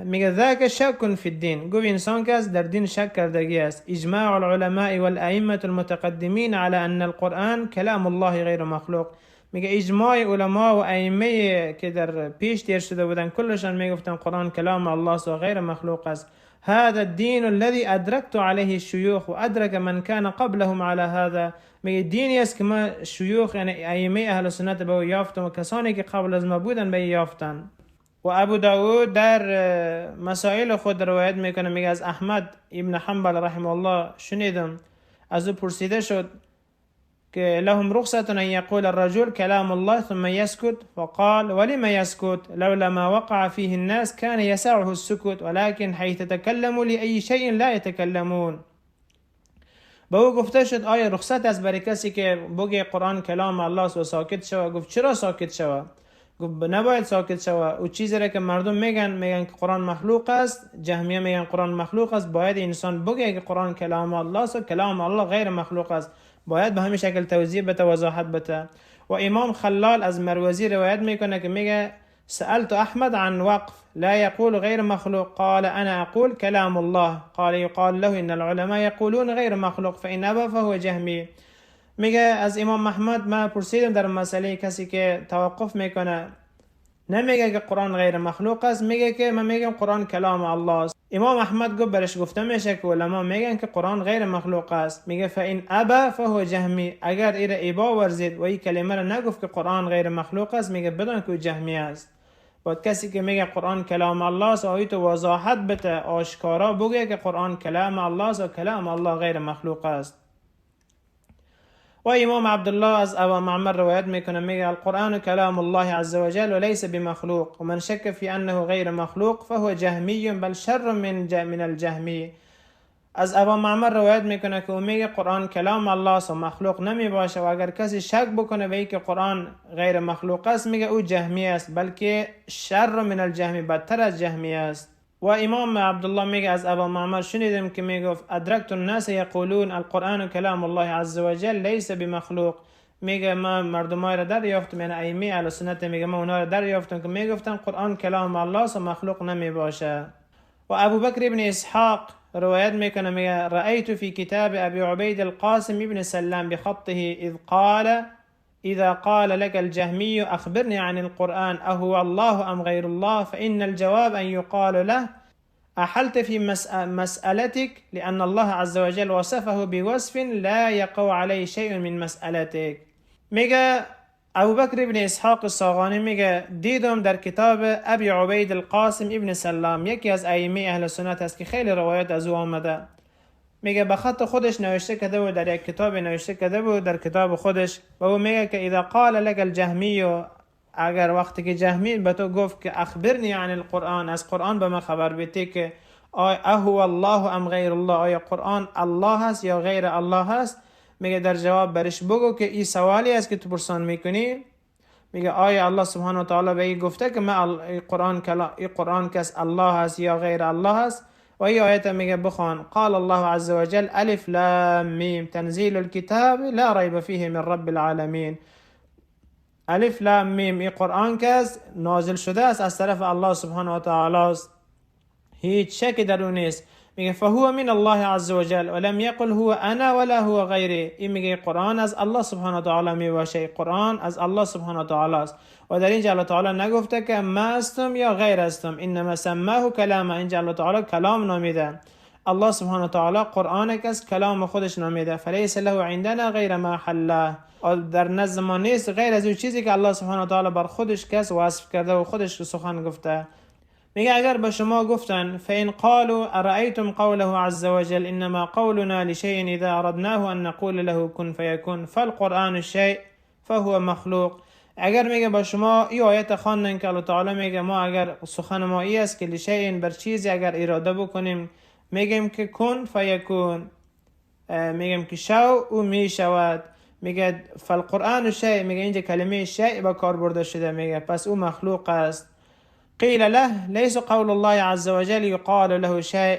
میگه ذاک شک فی الدین، گفت انسان که در دین شک کردگی است. اجماع العلماء والائمة المتقدمین على ان القرآن کلام الله غیر مخلوق. میگه اجماع علما و ائمه که در پیش تیر شده بودن کلشان میگفتن قرآن کلام الله است و غیر مخلوق است. هذا الدين الذي أدركت عليه الشيوخ وأدرك من كان قبلهم على هذا. میگه دینی است که ما شیوخ یعنی ائمه اهل سنت به او یافتم و کسانی که قبل از ما بودن به یافتن. و ابو داود در مسائل خود روایت میکنه، میگه از احمد ابن حنبل رحمه الله شنیدم از او پرسیده شد که لهم رخصة أن يقول الرجل كلام الله ثم يسكت، فقال ولم يسكت لولا ما وقع فيه الناس كان يسعه السكوت ولكن حيث تكلموا لأي شيء لا يتكلمون. به او گفته شد آیا رخصت است برای کسی که بگه قرآن کلام الله است و ساکت شوه؟ گفت چرا ساکت شوه؟ گفت نباید ساکت شوه. او چیزی را که مردم میگن که قرآن مخلوق است، جهمیه میگن قرآن مخلوق است، باید انسان بگه که قرآن کلام الله است و کلام الله غیر مخلوق است، باید به همین شکل توضیح بده، وضاحت بده. و امام خلال از مروزی روایت میکنه که میگه سألت أحمد عن وقف لا يقول غير مخلوق قال أنا أقول كلام الله قال يقال له إن العلماء يقولون غير مخلوق فإن أبى فهو جهمی. میگه از امام احمد ما پرسیدم در مسئله کسی که توقف میکنه، نمیگه که قرآن غیر مخلوق است، میگه که من میگم قرآن کلام الله است. امام احمد گفت برش گفته میشه که علما میگن که قرآن غیر مخلوق است. میگه فإن أبى فهو جهمی، اگر ایره ابا ورزید و این کلمه را نگفت که قرآن غیر مخلوق است، میگه بدان که جهمی است. باید کسی که میگه قرآن کلام الله است آیت وضاحت بده، آشکارا بگه که قرآن کلام الله است و کلام الله غیر مخلوق است. و امام عبدالله از ابا معمر روایت میکنه، میگه القرآن کلام الله عز وجل وليس بمخلوق ومن شك في انه غیر مخلوق فهو جهمی بل شر من الجهمی. از ابا معمر روایت میکنه که او میگه قرآن کلام الله است و مخلوق نمی باشه و اگر کسی شک بکنه به اینکه قرآن غیر مخلوق است، میگه او جهمی است، بلکه شر من الجهمی، بدتر از جهمی است. و امام عبدالله میگه از ابا معمر شنیدم که میگفت ادرکت الناس یقولون القرآن کلام الله عز وجل لیس بمخلوق. میگه ما مردمای را دریافتم، یعنی ائمه اهل سنت، میگه ما اونا را دریافتم که میگفتن قرآن کلام الله است و مخلوق نمی باشه. و ابو بکر ابن اسحاق روایت میکنه، میگه رأيت في كتاب ابي عبيد القاسم ابن سلام بخطه اذ قال اذا قال لك الجهمي اخبرني عن القرآن اهو الله ام غير الله، فان الجواب ان يقال له احلت في مسألتك، لان الله عز وجل وصفه بوصف لا يقع عليه شيء من مسألتك. میگه ابوبکر ابن اسحاق ساغانی میگه دیدم در کتاب ابی عبید القاسم ابن سلام، یکی از ائمه اهل سنت است که خیلی روایت از او آمده، میگه به خط خودش نوشته کرده بود، در یک کتاب نوشته کرده بود در کتاب خودش، و او میگه که اذا قال لك الجهمی، اگر وقتی که جهمی به تو گفت که اخبرنی عن القرآن، از قرآن به من خبر بده که آیا اهو الله ام غیر الله، آیا قرآن الله هست یا غیر الله هست، میگه در جواب برش بگو که این سوالی است که تو پرسان میکنی. میگه آیا الله سبحانه و تعالی به این گفته که ما قرآن کلا این قرآن کس الله هست یا غیر الله هست؟ و این آیت میگه بخوان، قال الله عز وجل الف لام میم تنزیل الكتاب لا ریب فیه من رب العالمین. الف لام میم، این قرآن کس نازل شده است از طرف الله سبحانه و تعالی است، هیچ شکی در اون نیست. میگه فهو من الله عز وجل ولم يقل هو انا ولا هو غیری. این میگه قرآن از الله سبحانه و تعالی میباشه، قرآن از الله سبحانه و تعالی است و در اینجا الله تعالی نگفته که ما هستم یا غیر هستم، انما سماه کلام. اینجا الله تعالی کلام نامیده، الله سبحانه و تعالی قرآن کس کلام خودش نامیده. فلیس له عندنا غیر ما حله، در نزد ما نیست غیر از اون چیزی که الله سبحانه و تعالی بر خودش کس وصف کرده و خودش سخن گفته. میگه اگر به شما گفتن فإن قالوا أرأيتم قوله عز وجل إنما قولنا لشيء إذا أردناه أن نقول له كن فيكون فالقرآن الشيء فهو مخلوق. اگر میگه با شما این آیت خواندن که الله تعالی میگه ما اگر سخن ما ای است که لشیء بر چیزی اگر اراده بکنیم میگیم که کن فیکون، میگیم که شو او میشود. میگه فالقرآن شیء، میگه اینجا کلمه شیء با کار برده شده، میگه پس او مخلوق است. قیل له لیس قول الله عز وجل یقال له شیء.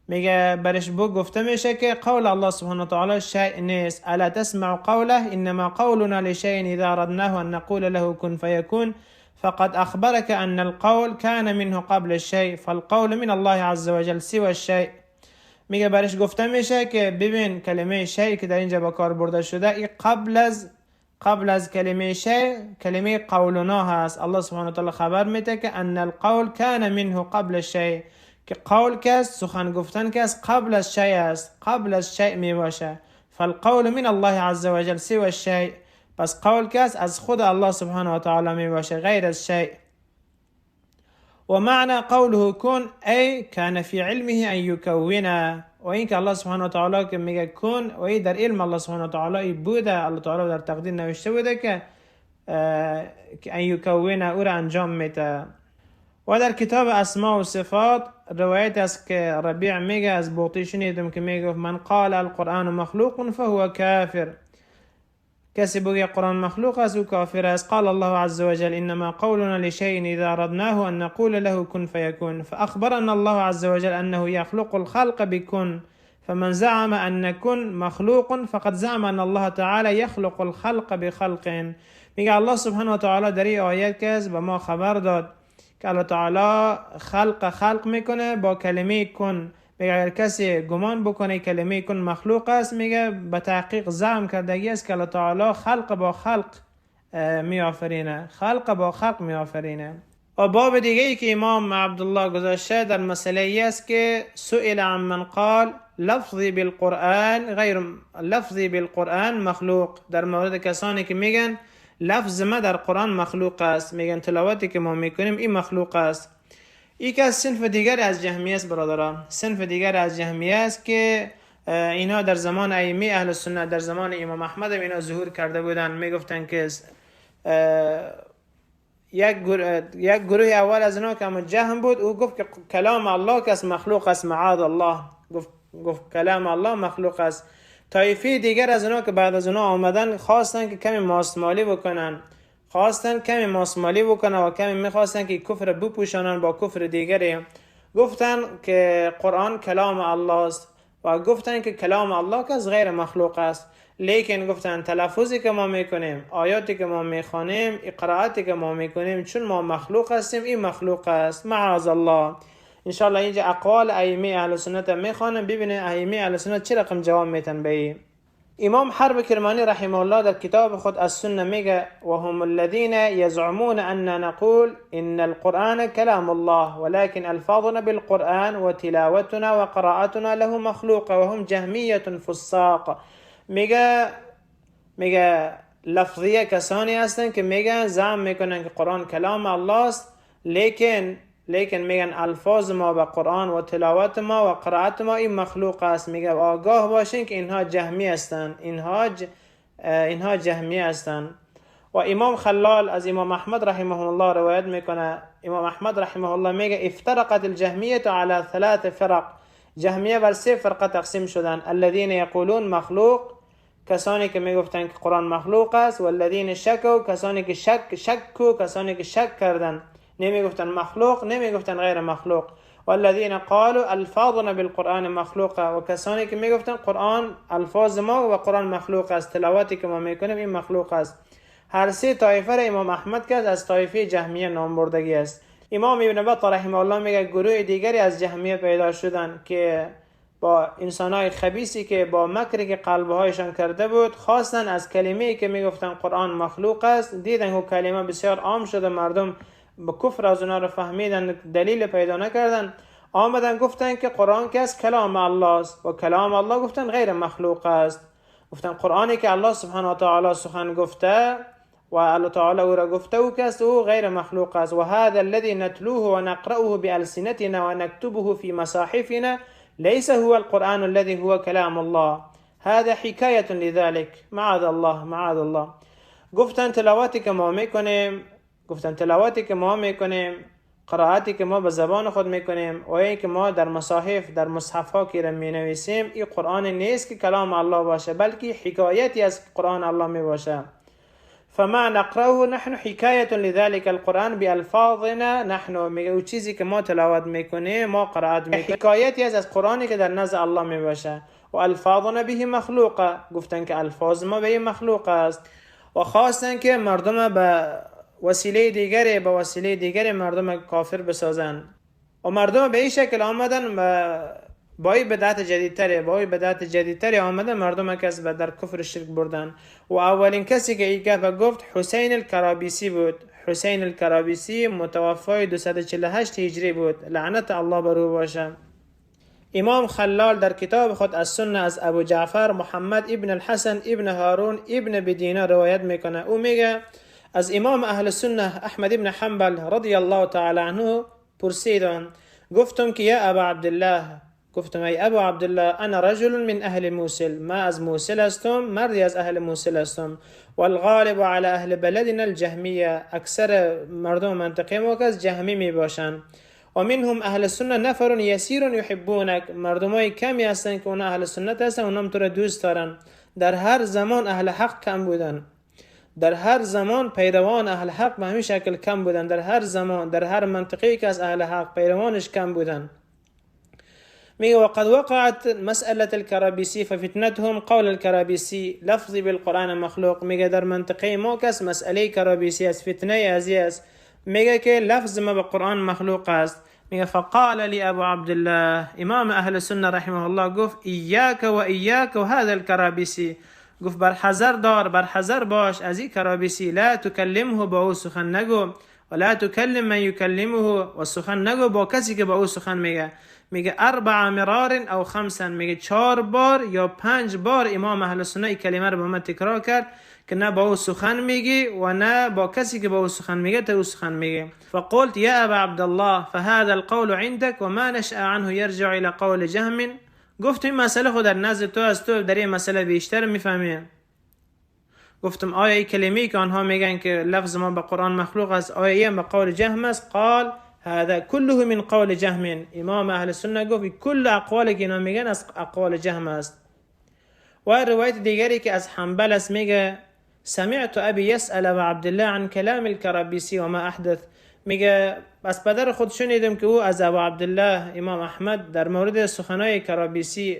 میگه برش بو گفته میشه که قول الله سبحانه و تعالی شیء نیست. الا تسمع قوله انما قولنا لشیء اذا اردناه ان نقول له كن فيكون فقد اخبرك ان القول كان منه قبل الشیء فالقول من الله عز وجل سوى الشیء. میگه برش گفته میشه که ببین کلمه شیء که در اینجا با کار برده شده این قبل از کلمه شیء کلمه قولنا هست. الله سبحانه و تعالی خبر میده که ان القول كان منه قبل الشیء، که قول کس سخن گفتن کس قبل از شیء است، قبل از شیء می باشه. فالقول من الله عز وجل سوى الشیء، پس قول کس از خود الله سبحانه و تعالی می باشه غیر از شیء. و معنى قوله كن ای كان في علمه ان يكون، و اینکه الله سبحانه و تعالی که میگه کن و ای در علم الله سبحانه و تعالی ای بوده، الله تعالی در تقدیر نوشته بوده که ان یکون او را انجام میده. و در کتاب اسماء و صفات روایت است که ربیع میگه از بوطی شنیدم که میگه من قال القرآن مخلوق فهو کافر، کسی بگه قرآن مخلوق است او کافر است. قال الله عز وجل انما قولنا لشيء اذا اردناه ان نقول له كن فيكون فاخبرنا الله عز وجل انه يخلق الخلق بكن فمن زعم ان كن مخلوق فقد زعم ان الله تعالى يخلق الخلق بخلق. میگه الله سبحانه و تعالی در این آیت که به ما خبر داد که الله تعالی خلق میکنه با کلمه کن. میگه اگر کسی گمان بکنه کلمه کن مخلوق است، میگه به تحقیق زعم کردگی است که الله تعالی خلق با خلق میآفرینه، خلق با خلق میآفرینه. و باب دیگه ای که امام عبدالله گذاشته در مسئله ای است که سئل عن من قال لفظی بالقرآن غیر لفظی بالقرآن مخلوق، در مورد کسانی که میگن لفظ ما در قرآن مخلوق است، میگن تلاوتی که ما میکنیم این مخلوق است. یکی از صنف دیگر از جهمیه است برادران، صنف دیگر از جهمیه است که اینا در زمان ائمه اهل سنت، در زمان امام احمد اینا ظهور کرده بودن. میگفتن که یک گروه اول از اینا که جهم بود، او گفت که کلام الله که از مخلوق است، معاذ الله، گفت کلام الله مخلوق است. طایفه دیگر از اینا که بعد از اینا آمدن خواستن که کمی ماستمالی بکنن، خواستن کمی ماسمالی بکنن و کمی میخواستن که کفر بپوشانن با کفر دیگری. گفتن که قرآن کلام الله است و گفتن که کلام الله که از غیر مخلوق است، لیکن گفتن تلفظی که ما میکنیم، آیاتی که ما میخوانیم، قرائتی که ما میکنیم، چون ما مخلوق هستیم این مخلوق است، معاذ الله. انشاءالله اینجا اقوال ائمه اهل سنت میخوانم، ببینید ائمه اهل سنت چه رقم جواب میتن به این. امام حرب کرمانی رحمه الله در کتاب خود السنه میگه وهم الذين يزعمون ان نقول ان القرآن كلام الله ولكن الفاظنا بالقرآن وتلاوتنا وقراءتنا له مخلوقة وهم جهمية فساق. میگه لفظیه کسانی هستند که میگن زعم میکنن که قرآن کلام الله است، لیکن میگن الفاظ ما به قرآن و تلاوت ما و قرائت ما این مخلوق است. میگه آگاه باشین که اینها جهمی هستند، اینها جهمی هستند. و امام خلال از امام احمد رحمه الله روایت میکنه، امام احمد رحمه الله میگه افترقت الجهمیه على ثلاث فرق، جهمیه بر سه فرقه تقسیم شدن. الذين یقولون مخلوق، کسانی که میگفتن که قرآن مخلوق است، و الذین شکوا، کسانی که شکو، کسانی که شک کردن، نمیگفتن مخلوق، نمیگفتن غیر مخلوق. والذین قالوا الفاظنا بالقرآن مخلوقه، و کسانی که میگفتن قرآن الفاظ ما و قرآن مخلوق است، تلاوتی که ما میکنیم این مخلوق است. هر سه طایفه را امام احمد که از طایفه جهمیه نام بردگی است. امام ابن بطه رحمه الله میگه گروه دیگری از جهمیه پیدا شدن که با انسانهای خبیثی که با مکری که قلبهایشان کرده بود خواستن از کلمه‌ای که میگفتن قرآن مخلوق است، دیدن که کلمه بسیار عام شده، مردم با کفر از اونا رو فهمیدن، دلیل پیدا نکردن، آمدن گفتن که قرآن که از کلام الله است و کلام الله گفتن غیر مخلوق است. گفتن قرآنی که الله سبحانه و تعالی سخن گفته و الله تعالی او را گفته او که است او غیر مخلوق است. و هذا الذي نتلوه و نقرأه بألسنتنا و نكتبه في مصاحفنا ليس هو القرآن الذي هو كلام الله، هذا حكاية لذلك، معاذ الله معاذ الله. گفتن تلاوتی که ما میکنیم، گفتن تلاوتی که ما میکنیم، قرائتی که ما به زبان خود میکنیم و این که ما در مصاحف در مصحف ها که می نویسیم، این قرآن نیست که کلام الله باشه، بلکه حکایتی از قرآن الله می باشه. فما نقرأه نحن حکایت لذلك القرآن بالفاظنا نحن، میگه چیزی که ما تلاوت میکنیم، ما قرائت میکنیم، حکایتی از قرآنی که در نزد الله می باشه. و الفاظنا به مخلوقه، گفتن که الفاظ ما به مخلوق است. و خواستن که مردم به وسیله دیگری، به وسیله دیگری مردم کافر بسازن و مردم به این شکل آمدن با این بدعت جدیدتری، با این بدعت جدیدتری آمدن مردم کس به در کفر شرک بردن. و اولین کسی که این گپ گفت حسین الکرابیسی بود. حسین الکرابیسی متوفای 248 هجری بود، لعنت الله بر او باشه. امام خلال در کتاب خود السنه از ابو جعفر محمد ابن الحسن ابن هارون ابن بدینه روایت میکنه. او میگه از امام اهل سنه احمد ابن حنبل رضی الله تعالی عنه پرسیدم، گفتم که یا ابا عبدالله، گفتم ای ابو عبدالله، انا رجل من اهل موصل، ما از موصل هستم، مردی از اهل موصل هستم. والغالب على اهل بلدنا الجهمیه، اکثر مردم منطقه ما که از جهمی می باشند. و منهم اهل سنه نفر یسیر یحبونک، مردمای کمی هستند که اونا اهل سنت هستن، اونا هم تو را دوست دارن. در هر زمان اهل حق کم بودن، در هر زمان پیروان اهل حق به همین شکل کم بودن، در هر زمان در هر منطقه‌ای که از اهل حق پیروانش کم بودن. میگه وقد وقعت مسألة الكرابيسي ففتنتهم قول الكرابيسي لفظی بالقرآن مخلوق. میگه در منطقه ما کس مسئله کرابیسی است، فتنه ازی است، میگه که لفظ ما به قرآن مخلوق است. میگه فقال لی ابو عبدالله، امام اهل سنه رحمه الله گفت ایاک و ایاک و هذا الكرابيسي، گفت بر حذر دار، بر حذر باش از این کرابیسی، لا تکلمه، با او سخن نگو، ولا تکلم من یکلمه، و سخن نگو با کسی که با او سخن میگه. میگه اربع مرار او خمسا، میگه 4 بار یا 5 بار امام اهل سنه این کلمه رو به من تکرار کرد که نه با او سخن میگی و نه با کسی که با او سخن میگه تو او سخن میگه. فقلت یا ابا عبدالله فهذا القول عندك وما نشأ عنه يرجع الى قول جهم. گفتم این مسئله خود در نزد تو است، تو در این مسئله بیشتر میفهمی. گفتم آیا این کلمه‌ای که آنها میگن که لفظ ما به قرآن مخلوق است، آیا این به قول جهم است؟ قال هذا كله من قول جهم. امام اهل سنت گفت کل اقوالی که اینا میگن از اقوال جهم است. و روایت دیگری که از حنبل است میگه سمعت ابی یسأل ابا عبدالله عن کلام الکرابیسی و ما احدث. میگه از پدر خود شنیدم که او از ابو عبدالله امام احمد در مورد سخنای کرابیسی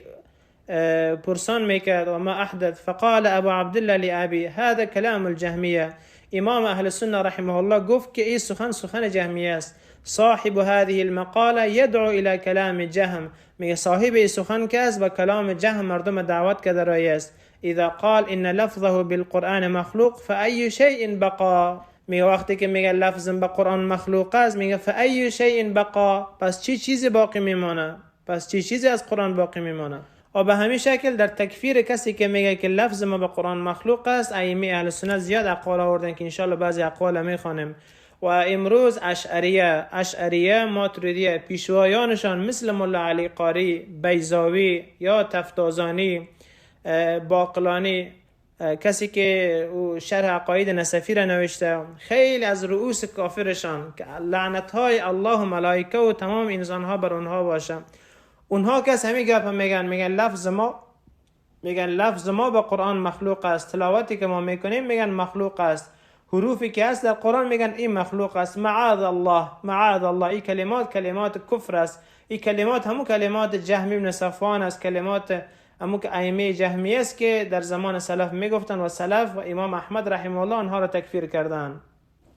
پرسان میکرد و ما احدث. فقال ابو عبدالله لابی هذا کلام الجهمیه. امام اهل سنه رحمه الله گفت که این سخن سخن جهمیه است. صاحب هذه المقاله يدعو الى کلام جهم. میگه صاحب این سخن که است با کلام جهم مردم دعوت کرده رای است. اذا قال ان لفظه بالقرآن مخلوق فأي شيء بقا. میگه وقتی که میگه لفظم به قرآن مخلوق است، میگه فأي شيء بقا، پس چی چیزی باقی میمانه؟ پس چی چیزی از قرآن باقی میمانه؟ و به همین شکل در تکفیر کسی که میگه که لفظ ما به قرآن مخلوق است، ائمه اهل سنت زیاد اقوال آوردن که انشالله بعضی اقوال میخوانیم. و امروز اشعریه، ماتریدیه، پیشوایانشان مثل ملا علی قاری، بیضاوی یا تفتازانی، باقلانی، کسی که او شرح عقاید نصفی را نوشته، خیلی از رؤوس کافرشان که لعنت های الله و ملائکه و تمام انسان ها بر اونها باشه، اونها کس همین گپ میگن، میگن لفظ ما به قرآن مخلوق است، تلاوتی که ما میکنیم میگن مخلوق است، حروفی که هست در قرآن میگن این مخلوق است. معاذ الله، معاذ الله، این کلمات کلمات کفر است، این کلمات همون کلمات جهمی بن صفوان است، کلمات همون که ائمه جهمی است که در زمان سلف میگفتن و سلف و امام احمد رحمه الله آنها را تکفیر کردن.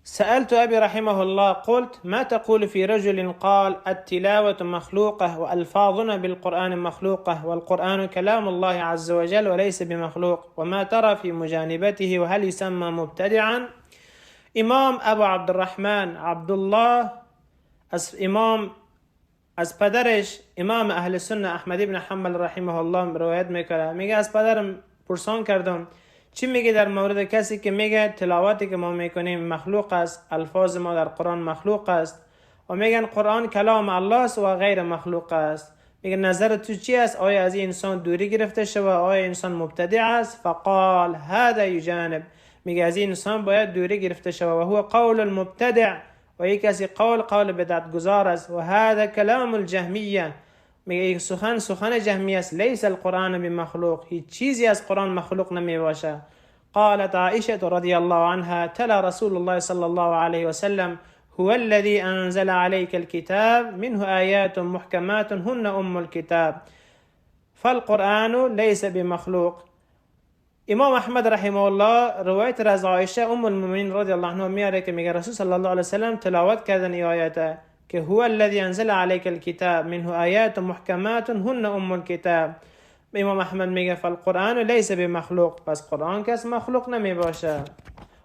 سألت أبي رحمه الله قلت ما تقول في رجل قال التلاوة مخلوقة وألفاظنا بالقرآن مخلوقة والقرآن كلام الله عز وجل وليس بمخلوق وما ترى في مجانبته وهل يسمى مبتدعا؟ امام ابو عبدالرحمن عبدالله از امام از پدرش امام اهل سنت احمد ابن حنبل رحمه الله روایت میکنه، میگه از پدرم پرسان کردم چی میگه در مورد کسی که میگه تلاوتی که ما میکنیم مخلوق است، الفاظ ما در قرآن مخلوق است و میگن قرآن کلام الله است و غیر مخلوق است، میگه نظر تو چی است؟ آیا از این انسان دوری گرفته شوه؟ آیا انسان مبتدع است؟ فقال هذا یجانب، میگه از این انسان باید دوری گرفته شوه و هو قول المبتدع، و یک کسی قول بدعت گذار است، و هذا کلام الجهمیه، میگه این سخن سخن جهمی است، لیس القرآن بمخلوق، هیچ چیزی از قرآن مخلوق نمی باشه. قالت عائشة رضی الله عنها تلا رسول الله صلی الله علیه وسلم هو الذي أنزل عليك الكتاب منه آيات محكمات هن أم الكتاب فالقرآن ليس بمخلوق. امام احمد رحمه الله روایت را از عایشه ام المؤمنین رضی الله عنها میاره که میگه رسول صلی الله علیه وسلم تلاوت کردن این آیات که هو الذي انزل عليك الكتاب منه آیات محکمات هن ام الكتاب. امام احمد میگه فالقرآن ليس بمخلوق، پس قرآن کس مخلوق نمی باشه.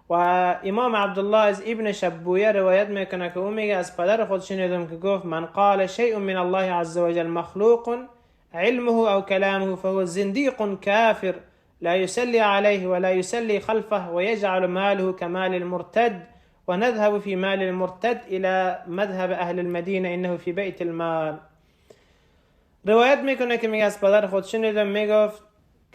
و امام عبدالله از ابن شبویه روایت میکنه که او میگه از پدر خود شنیدم که گفت من قال شیء من الله عز وجل مخلوق علمه او كلامه فهو زنديق كافر لا يسلي عليه ولا يسلي خلفه ويجعل ماله كمال المرتد ونذهب في مال المرتد إلى مذهب أهل المدينة إنه في بيت المال. روایت میکنه که میگه از پدر خود شنیدم میگفت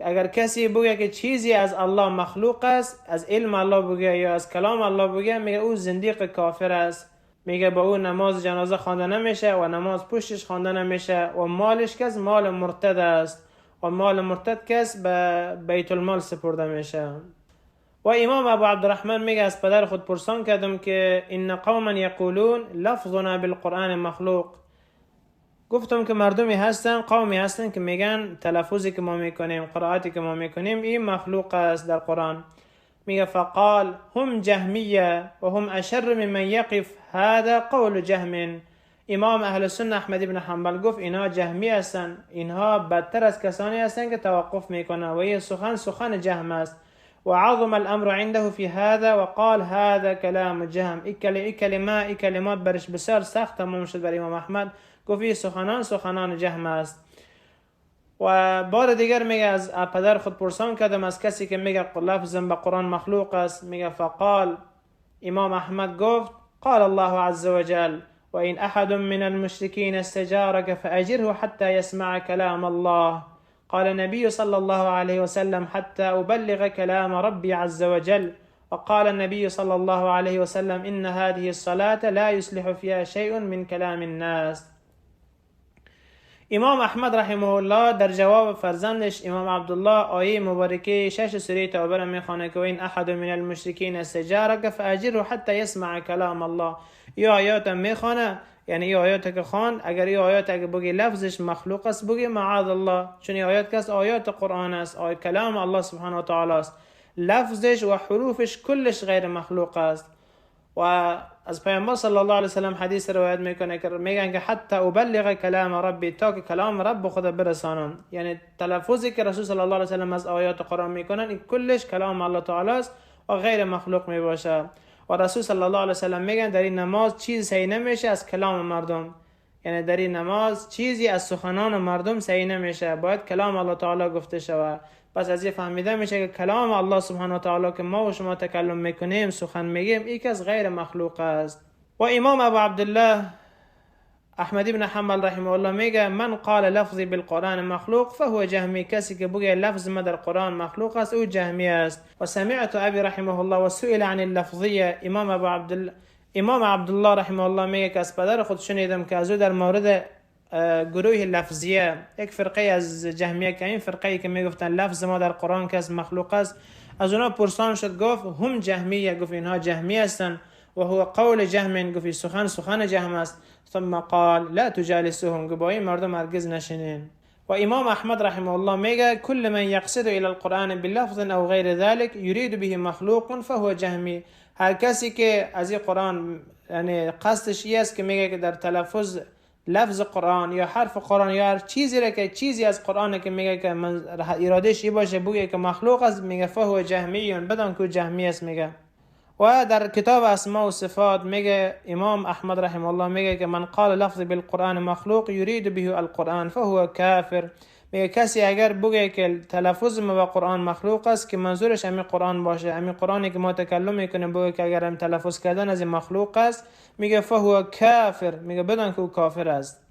اگر کسی بگه که چیزی از الله مخلوق است، از علم الله بگه یا از کلام الله بگه، میگه او زندیق کافر است، میگه با او نماز جنازه خوانده نمیشه و نماز پشتش خوانده نمیشه و مالش کس مال مرتد است و مال مرتد کس به بیت المال سپرده میشه. و امام ابو عبدالرحمن میگه از پدر خود پرسان کردم که ان قوما یقولون لفظنا بالقرآن مخلوق. گفتم که مردمی هستن، قومی هستن که میگن تلفظی که ما میکنیم، قرائتی که ما میکنیم این مخلوق است در قرآن. میگه فقال هم جهمیه و هم اشر ممن یقف هذا قول جهم. امام اهل سنت احمد بن حنبل گفت اینها جهمی هستن، اینها بدتر از کسانی هستن که توقف میکنن و این سخن سخن جهم است. و عظم الامر عنده في هذا وقال هذا كلام جهم. این کلمات برش بسیار سخت تمام شد بر امام احمد، گفت این سخنان سخنان جهم است. و بار دیگر میگه از پدر خود پرسان کردم از کسی که میگه لفظم به قرآن مخلوق است، میگه فقال امام احمد گفت قال الله عز وجل وإن أحد من المشركين استجارك فأجره حتى يسمع كلام الله. قال النبي صلى الله عليه وسلم حتى أبلغ كلام ربي عز وجل. وقال النبي صلى الله عليه وسلم إن هذه الصلاة لا يصلح فيها شيء من كلام الناس. امام احمد رحمه الله در جواب فرزندش امام عبدالله آیه مبارکه 6 سوره توبه را میخوانه که این احد من المشرکین استجارک فاجره حتی یسمع کلام الله. این آیات میخوانه، یعنی این آیات که خوان، اگر این آیات اگر بگی لفظش مخلوق است بگی معاذ الله، چون این آیات کس آیات قرآن است، آیات کلام الله سبحانه و تعالی است، لفظش و حروفش کلش غیر مخلوق است. و از پیامبر صلی الله علیه و سلم حدیث روایت میکنه که میگن که حتی ابلغ کلام ربی، تا که کلام رب خدا برسانم. یعنی تلفظی که رسول صلی الله علیه و سلم از آیات قرآن میکنن این کلش کلام الله تعالی است و غیر مخلوق میباشه. و رسول صلی الله علیه و سلم میگن در این نماز چیزی صحیح نمیشه از کلام مردم، یعنی در این نماز چیزی از سخنان مردم صحیح نمیشه، باید کلام الله تعالی گفته شود. پس از این فهمیده میشه که کلام الله سبحانه و تعالی که ما و شما تکلم میکنیم، سخن میگیم، این از غیر مخلوق است. و امام ابو عبدالله احمد بن حنبل رحمه الله میگه من قال لفظی بالقرآن مخلوق فهو جهمی، کسی که بگه لفظ ما در قرآن مخلوق است او جهمی است. و سمعت ابی رحمه الله و سئل عن اللفظیه، امام عبدالله رحمه الله میگه که از پدر خود شنیدم که از او در مورد گروه لفظیه، یک فرقه از جهمیه که این فرقه که میگفتن لفظ ما در قرآن که از مخلوق است، از اونا پرسان شد، گفت هم جهمیه، گفت اینها جهمی هستند و هو قول جهم، گفت سخن سخن جهم است. ثم قال لا تجالسهم، گفت با این مردم هرگز نشینین. و امام احمد رحمه الله میگه كل من یقصد الى القرآن بلفظ او غیر ذلك يريد به مخلوق فهو جهمی. هر کسی که از این قرآن یعنی قصدش این است که میگه که در تلفظ لفظ قرآن یا حرف قرآن یا هر چیزی را که چیزی از قرآن که میگه که من ارادهش ای باشه بگه که مخلوق است، میگه فهو جهمی، بدان که جهمی است میگه. و در کتاب اسماء و صفات میگه امام احمد رحمه الله میگه که من قال لفظ بالقرآن مخلوق یرید به القرآن فهو کافر. میگه کسی اگر بگه که تلفظ ما با قرآن مخلوق است که منظورش همین قرآن باشه، همین قرآنی که ما تکلم میکنیم، بگه که اگر هم تلفظ کردن از این مخلوق است، میگه فهو کافر، میگه بدان که او کافر است.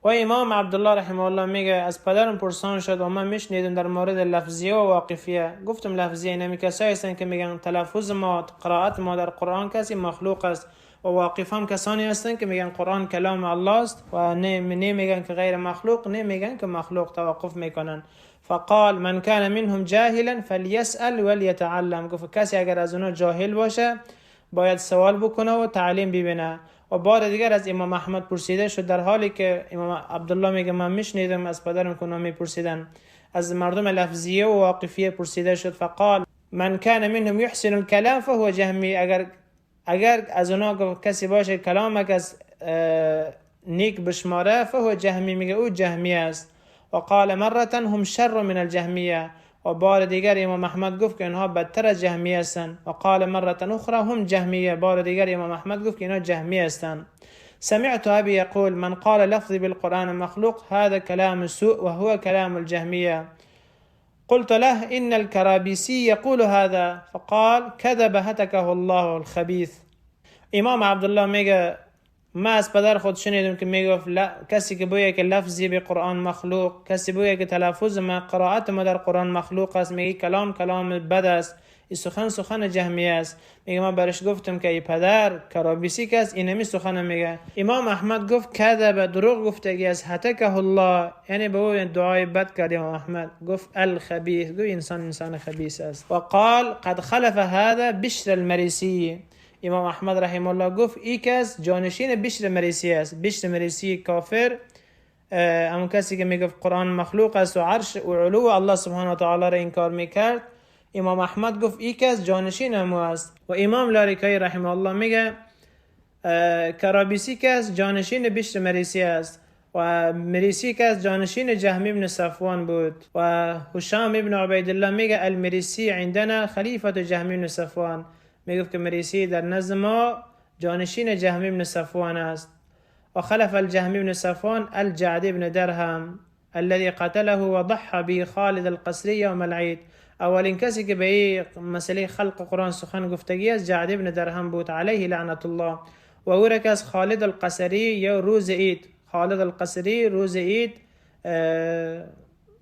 و امام عبدالله رحمه الله میگه از پدرم پرسان شد و من میشنیدم در مورد لفظیه و واقفیه. گفتم لفظیه اینمی کسایی هستند که میگن تلفظ ما، قرائت ما در قرآن کسی مخلوق است، و واقف هم کسانی هستند که میگن قرآن کلام الله است و نه میگن که غیر مخلوق، نه میگن که مخلوق، توقف میکنن. فقال من كان منهم جاهلا فليسأل وليتعلم. گفت کسی اگر از اونا جاهل باشه باید سوال بکنه و تعلیم ببینه. و بار دیگر از امام احمد پرسیده شد، در حالی که امام عبدالله میگه من میشنیدم از پدرم که اونا میپرسیدن، از مردم لفظیه و واقفیه پرسیده شد. فقال من كان منهم يحسن الكلام فهو جهمی. اگر از اونا کسی باشه کلامک از نیک بشماره فهو جهمی، میگه او جهمی است. و قال مره هم شر من الجهمیه. و بار دیگر امام احمد گفت که اینها بدتر از جهمی هستند. و قال مره اخرى هم جهمیه. بار دیگر امام احمد گفت که اینها جهمی هستند. سمعت ابي يقول من قال لفظي بالقرآن مخلوق هذا كلام سوء وهو كلام الجهمية. قلت له إن الكرابيسي يقول هذا فقال كذب هتكه الله الخبيث. امام عبدالله میگه ما از پدر خود شنیدم که میگفت کسی که بگه که لفظی به قرآن مخلوق، کسی بگه که تلفظ ما، قرائت ما در قرآن مخلوق است، میگه کلام کلام بد است، این سخن سخن جهمی است. میگه ما برش گفتم که ای پدر کرابیسی کس اینمی سخن میگه. امام احمد گفت کذب، دروغ گفتگی است، هتکه الله، یعنی به او دعای بد کرد. امام احمد گفت الخبیث، گفت انسان انسان خبیث است. و قال قد خلف هذا بشر المریسی. امام احمد رحمه الله گفت ای کس جانشین بشر مریسی است. بشر مریسی کافر، همون کسی که میگفت قرآن مخلوق است و عرش و علو الله سبحانه و تعالی را انکار میکرد. امام احمد گفت ای کس جانشین همو است. و امام لاریکایی رحمه الله میگه کرابیسی کس جانشین بشر مریسی است و مریسی کس جانشین جهمی بن صفوان بود. و هشام ابن عبیدالله میگه المریسی عندنا خلیفة جهمی بن صفوان. میگفت که مریسی در نزد ما جانشین جهمی بن صفوان است. و خلف الجهمی بن صفوان الجعد بن درهم الذي قتله وضحى به خالد القسري يوم العيد. اولین کسی که به این مسئله خلق قرآن سخن گفتگی است جعد بن درهم بود، علیه لعنت الله. و او را که از خالد القسری یا روز عید، خالد القسری روز عید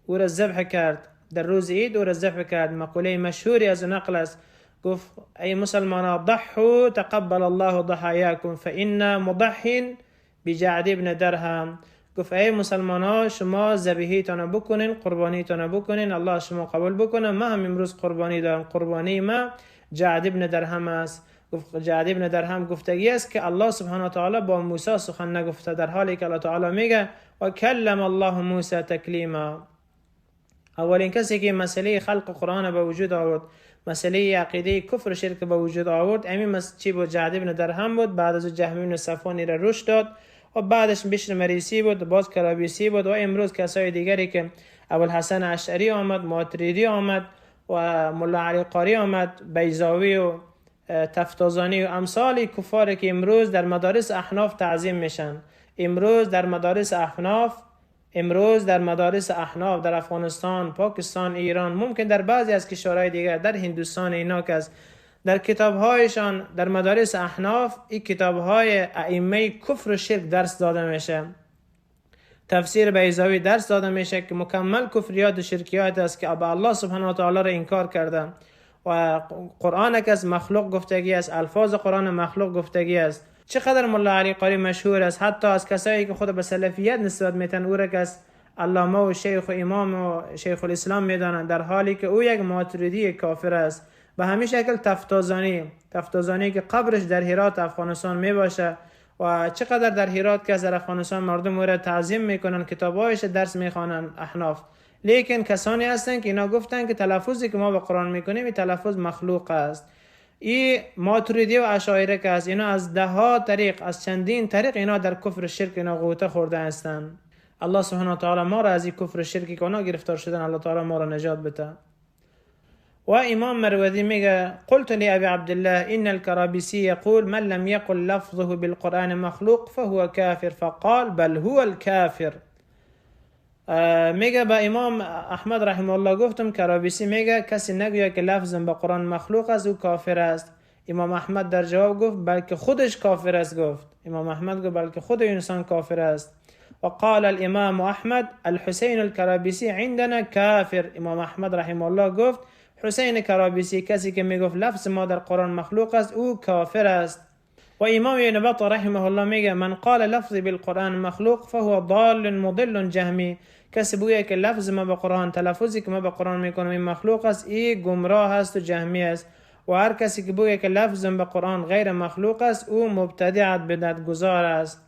او را ذبح کرد، در روز عید او را ذبح کرد. مقوله مشهوری از نقل است، گفت ای مسلمانا ضحوا تقبل الله ضحاياكم فإنا مضح بجعد بن درهم. گفت ای مسلمانا شما ذبیحیتان بکنین، قربانیتان بکنین، الله شما قبول بکنه. ما هم امروز قربانی دارم، قربانی ما جعد بن درهم است. گفت جعد بن درهم گفتگی است که الله سبحانه و تعالی با موسی سخن نگفته، در حالی که الله تعالی میگه و کلم الله موسی تکلیما. اولین کسی که مسئله خلق قرآن به وجود آورد، مسئله عقیده کفر و شرک به وجود آورد امین چی بود؟ جعد ابن درهم بود. بعد از جهم ابن صفوان را رشد داد و بعدش بشر مریسی بود، باز کرابیسی بود و امروز کسای دیگری که ابوالحسن اشعری آمد، ماتریدی آمد و ملا علی قاری آمد، بیضاوی و تفتازانی و امثال کفاری که امروز در مدارس احناف تعظیم میشن. امروز در مدارس احناف، امروز در مدارس احناف در افغانستان، پاکستان، ایران، ممکن در بعضی از کشورهای دیگر، در هندوستان اینا که از در کتابهایشان در مدارس احناف این کتابهای ائمه کفر و شرک درس داده میشه. تفسیر بیضاوی درس داده میشه که مکمل کفریات و شرکیات است که به الله سبحانه و تعالی را انکار کرده و قرآن که از مخلوق گفتگی است، الفاظ قرآن مخلوق گفتگی است. چقدر ملا علی قاری مشهور است، حتی از کسایی که خود به سلفیت نسبت میتن او را که از علامه و شیخ و امام و شیخ الاسلام میدانند، در حالی که او یک ماتریدی کافر است. به همین شکل تفتازانی که قبرش در هرات افغانستان می باشه و چقدر در هرات که در افغانستان مردم او را تعظیم میکنن، کتابایش درس میخوانند احناف. لیکن کسانی هستند که اینا گفتن که تلفظی که ما به قرآن میکنیم این تلفظ مخلوق است. این ماتریدی و اشاعره که است، اینا از ده ها طریق، از چندین طریق اینا در کفر و شرک اینا غوطه خورده هستند. الله سبحانه و تعالی ما را از این کفر و شرکی که اونا گرفتار شدن الله تعالی ما را نجات بده. و امام مروزی میگه قلت لأبي عبد الله إن الكرابيسي يقول من لم يقل لفظه بالقرآن مخلوق فهو كافر، فقال بل هو الكافر. میگه به امام احمد رحمه الله گفتم کرابیسی میگه کسی نگوید که لفظم به قرآن مخلوق است او کافر است. امام احمد در جواب گفت بلکه خودش کافر است. گفت امام احمد گفت بلکه خود انسان کافر است. و قال الامام احمد الحسین الكرابيسي عندنا كافر. امام احمد رحمه الله گفت حسین کرابیسی کسی که میگفت لفظ ما در قرآن مخلوق است او کافر است. و امام ابن بطه رحمه الله میگه من قال لفظی بالقرآن مخلوق فهو ضال مضل جهمی. کسی بگوید که لفظ ما به قرآن، تلفظی که ما به قرآن میکنیم این مخلوق است، این گمراه است و جهمی است. و هر کسی که بگوید که لفظ به قرآن غیر مخلوق است او مبتدع بدعت گذار است.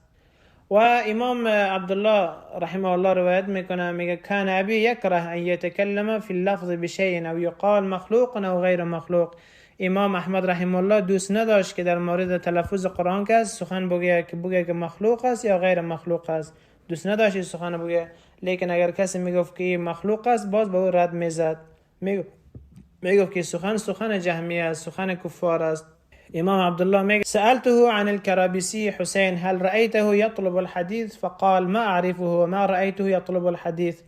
و امام عبدالله رحمه الله روایت میکنه میگه کان ابی یکره ان یتکلم فی اللفظ بشیء او یقال مخلوق او غیر مخلوق. امام احمد رحمه الله دوست نداشت که در مورد تلفظ قرآن که سخن بگه که بگه که مخلوق است یا غیر مخلوق است، دوست نداشت این سخن بگه. لیکن اگر کسی میگفت که مخلوق است باز به او رد میزد، میگفت که سخن سخن جهمی است، سخن کفار است. امام عبدالله میگه سألته عن الكرابيسي حسين هل رأيته يطلب الحديث فقال ما أعرفه وما رأيته يطلب الحديث.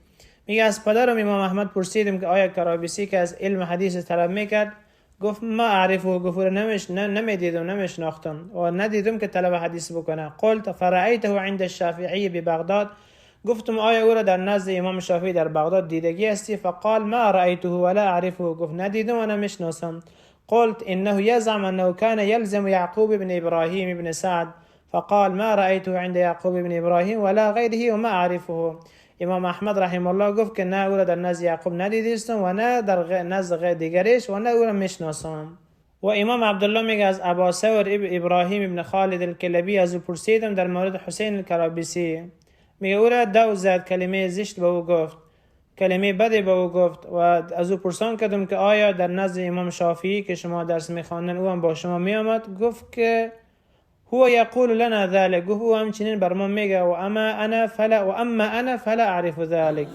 میگه از پدرم امام احمد پرسیدم که آیا کرابیسی که از علم حدیث طلب میکرد؟ گفت ما اعرفه، گفت نمیدیدم، نمیشناختم و ندیدم که طلب حدیث بکنه. قلت فرأيته عند الشافعي ببغداد. گفتم آیا او را در نزد امام شافعی در بغداد دیدگی هستی؟ فقال ما رأيته ولا اعرفه. گفت ندیدم و نمیشناسم. قلت إنه يزعم أنه كان يلزم يعقوب بن إبراهيم بن سعد فقال ما رأيته عند يعقوب بن إبراهيم ولا غيره وما أعرفه. امام احمد رحمه الله گفت که نه او را در نزد یعقوب ندیدستم و نه در نزد دیگرش و نه او را میشناسم. و امام عبدالله میگه از ابا ثور ابراهیم ابن خالد الکلبی از او پرسیدم در مورد حسین الکرابیسی، میگه او را دو زد، کلمه زشت به او گفت، کلمه بدی به او گفت و از او پرسان کردم که آیا در نزد امام شافعی که شما درس میخواندن او هم با شما میآمد؟ گفت که هو یقول لنا ذلك. گفت او همچنین بر ما میگه و اما انا فلا اعرف ذلك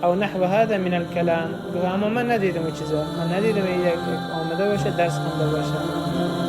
او نحو هذا من الكلام. گفت اما من ندیدم این چیزا، من ندیدم یک آمده باشه درس خونده باشه.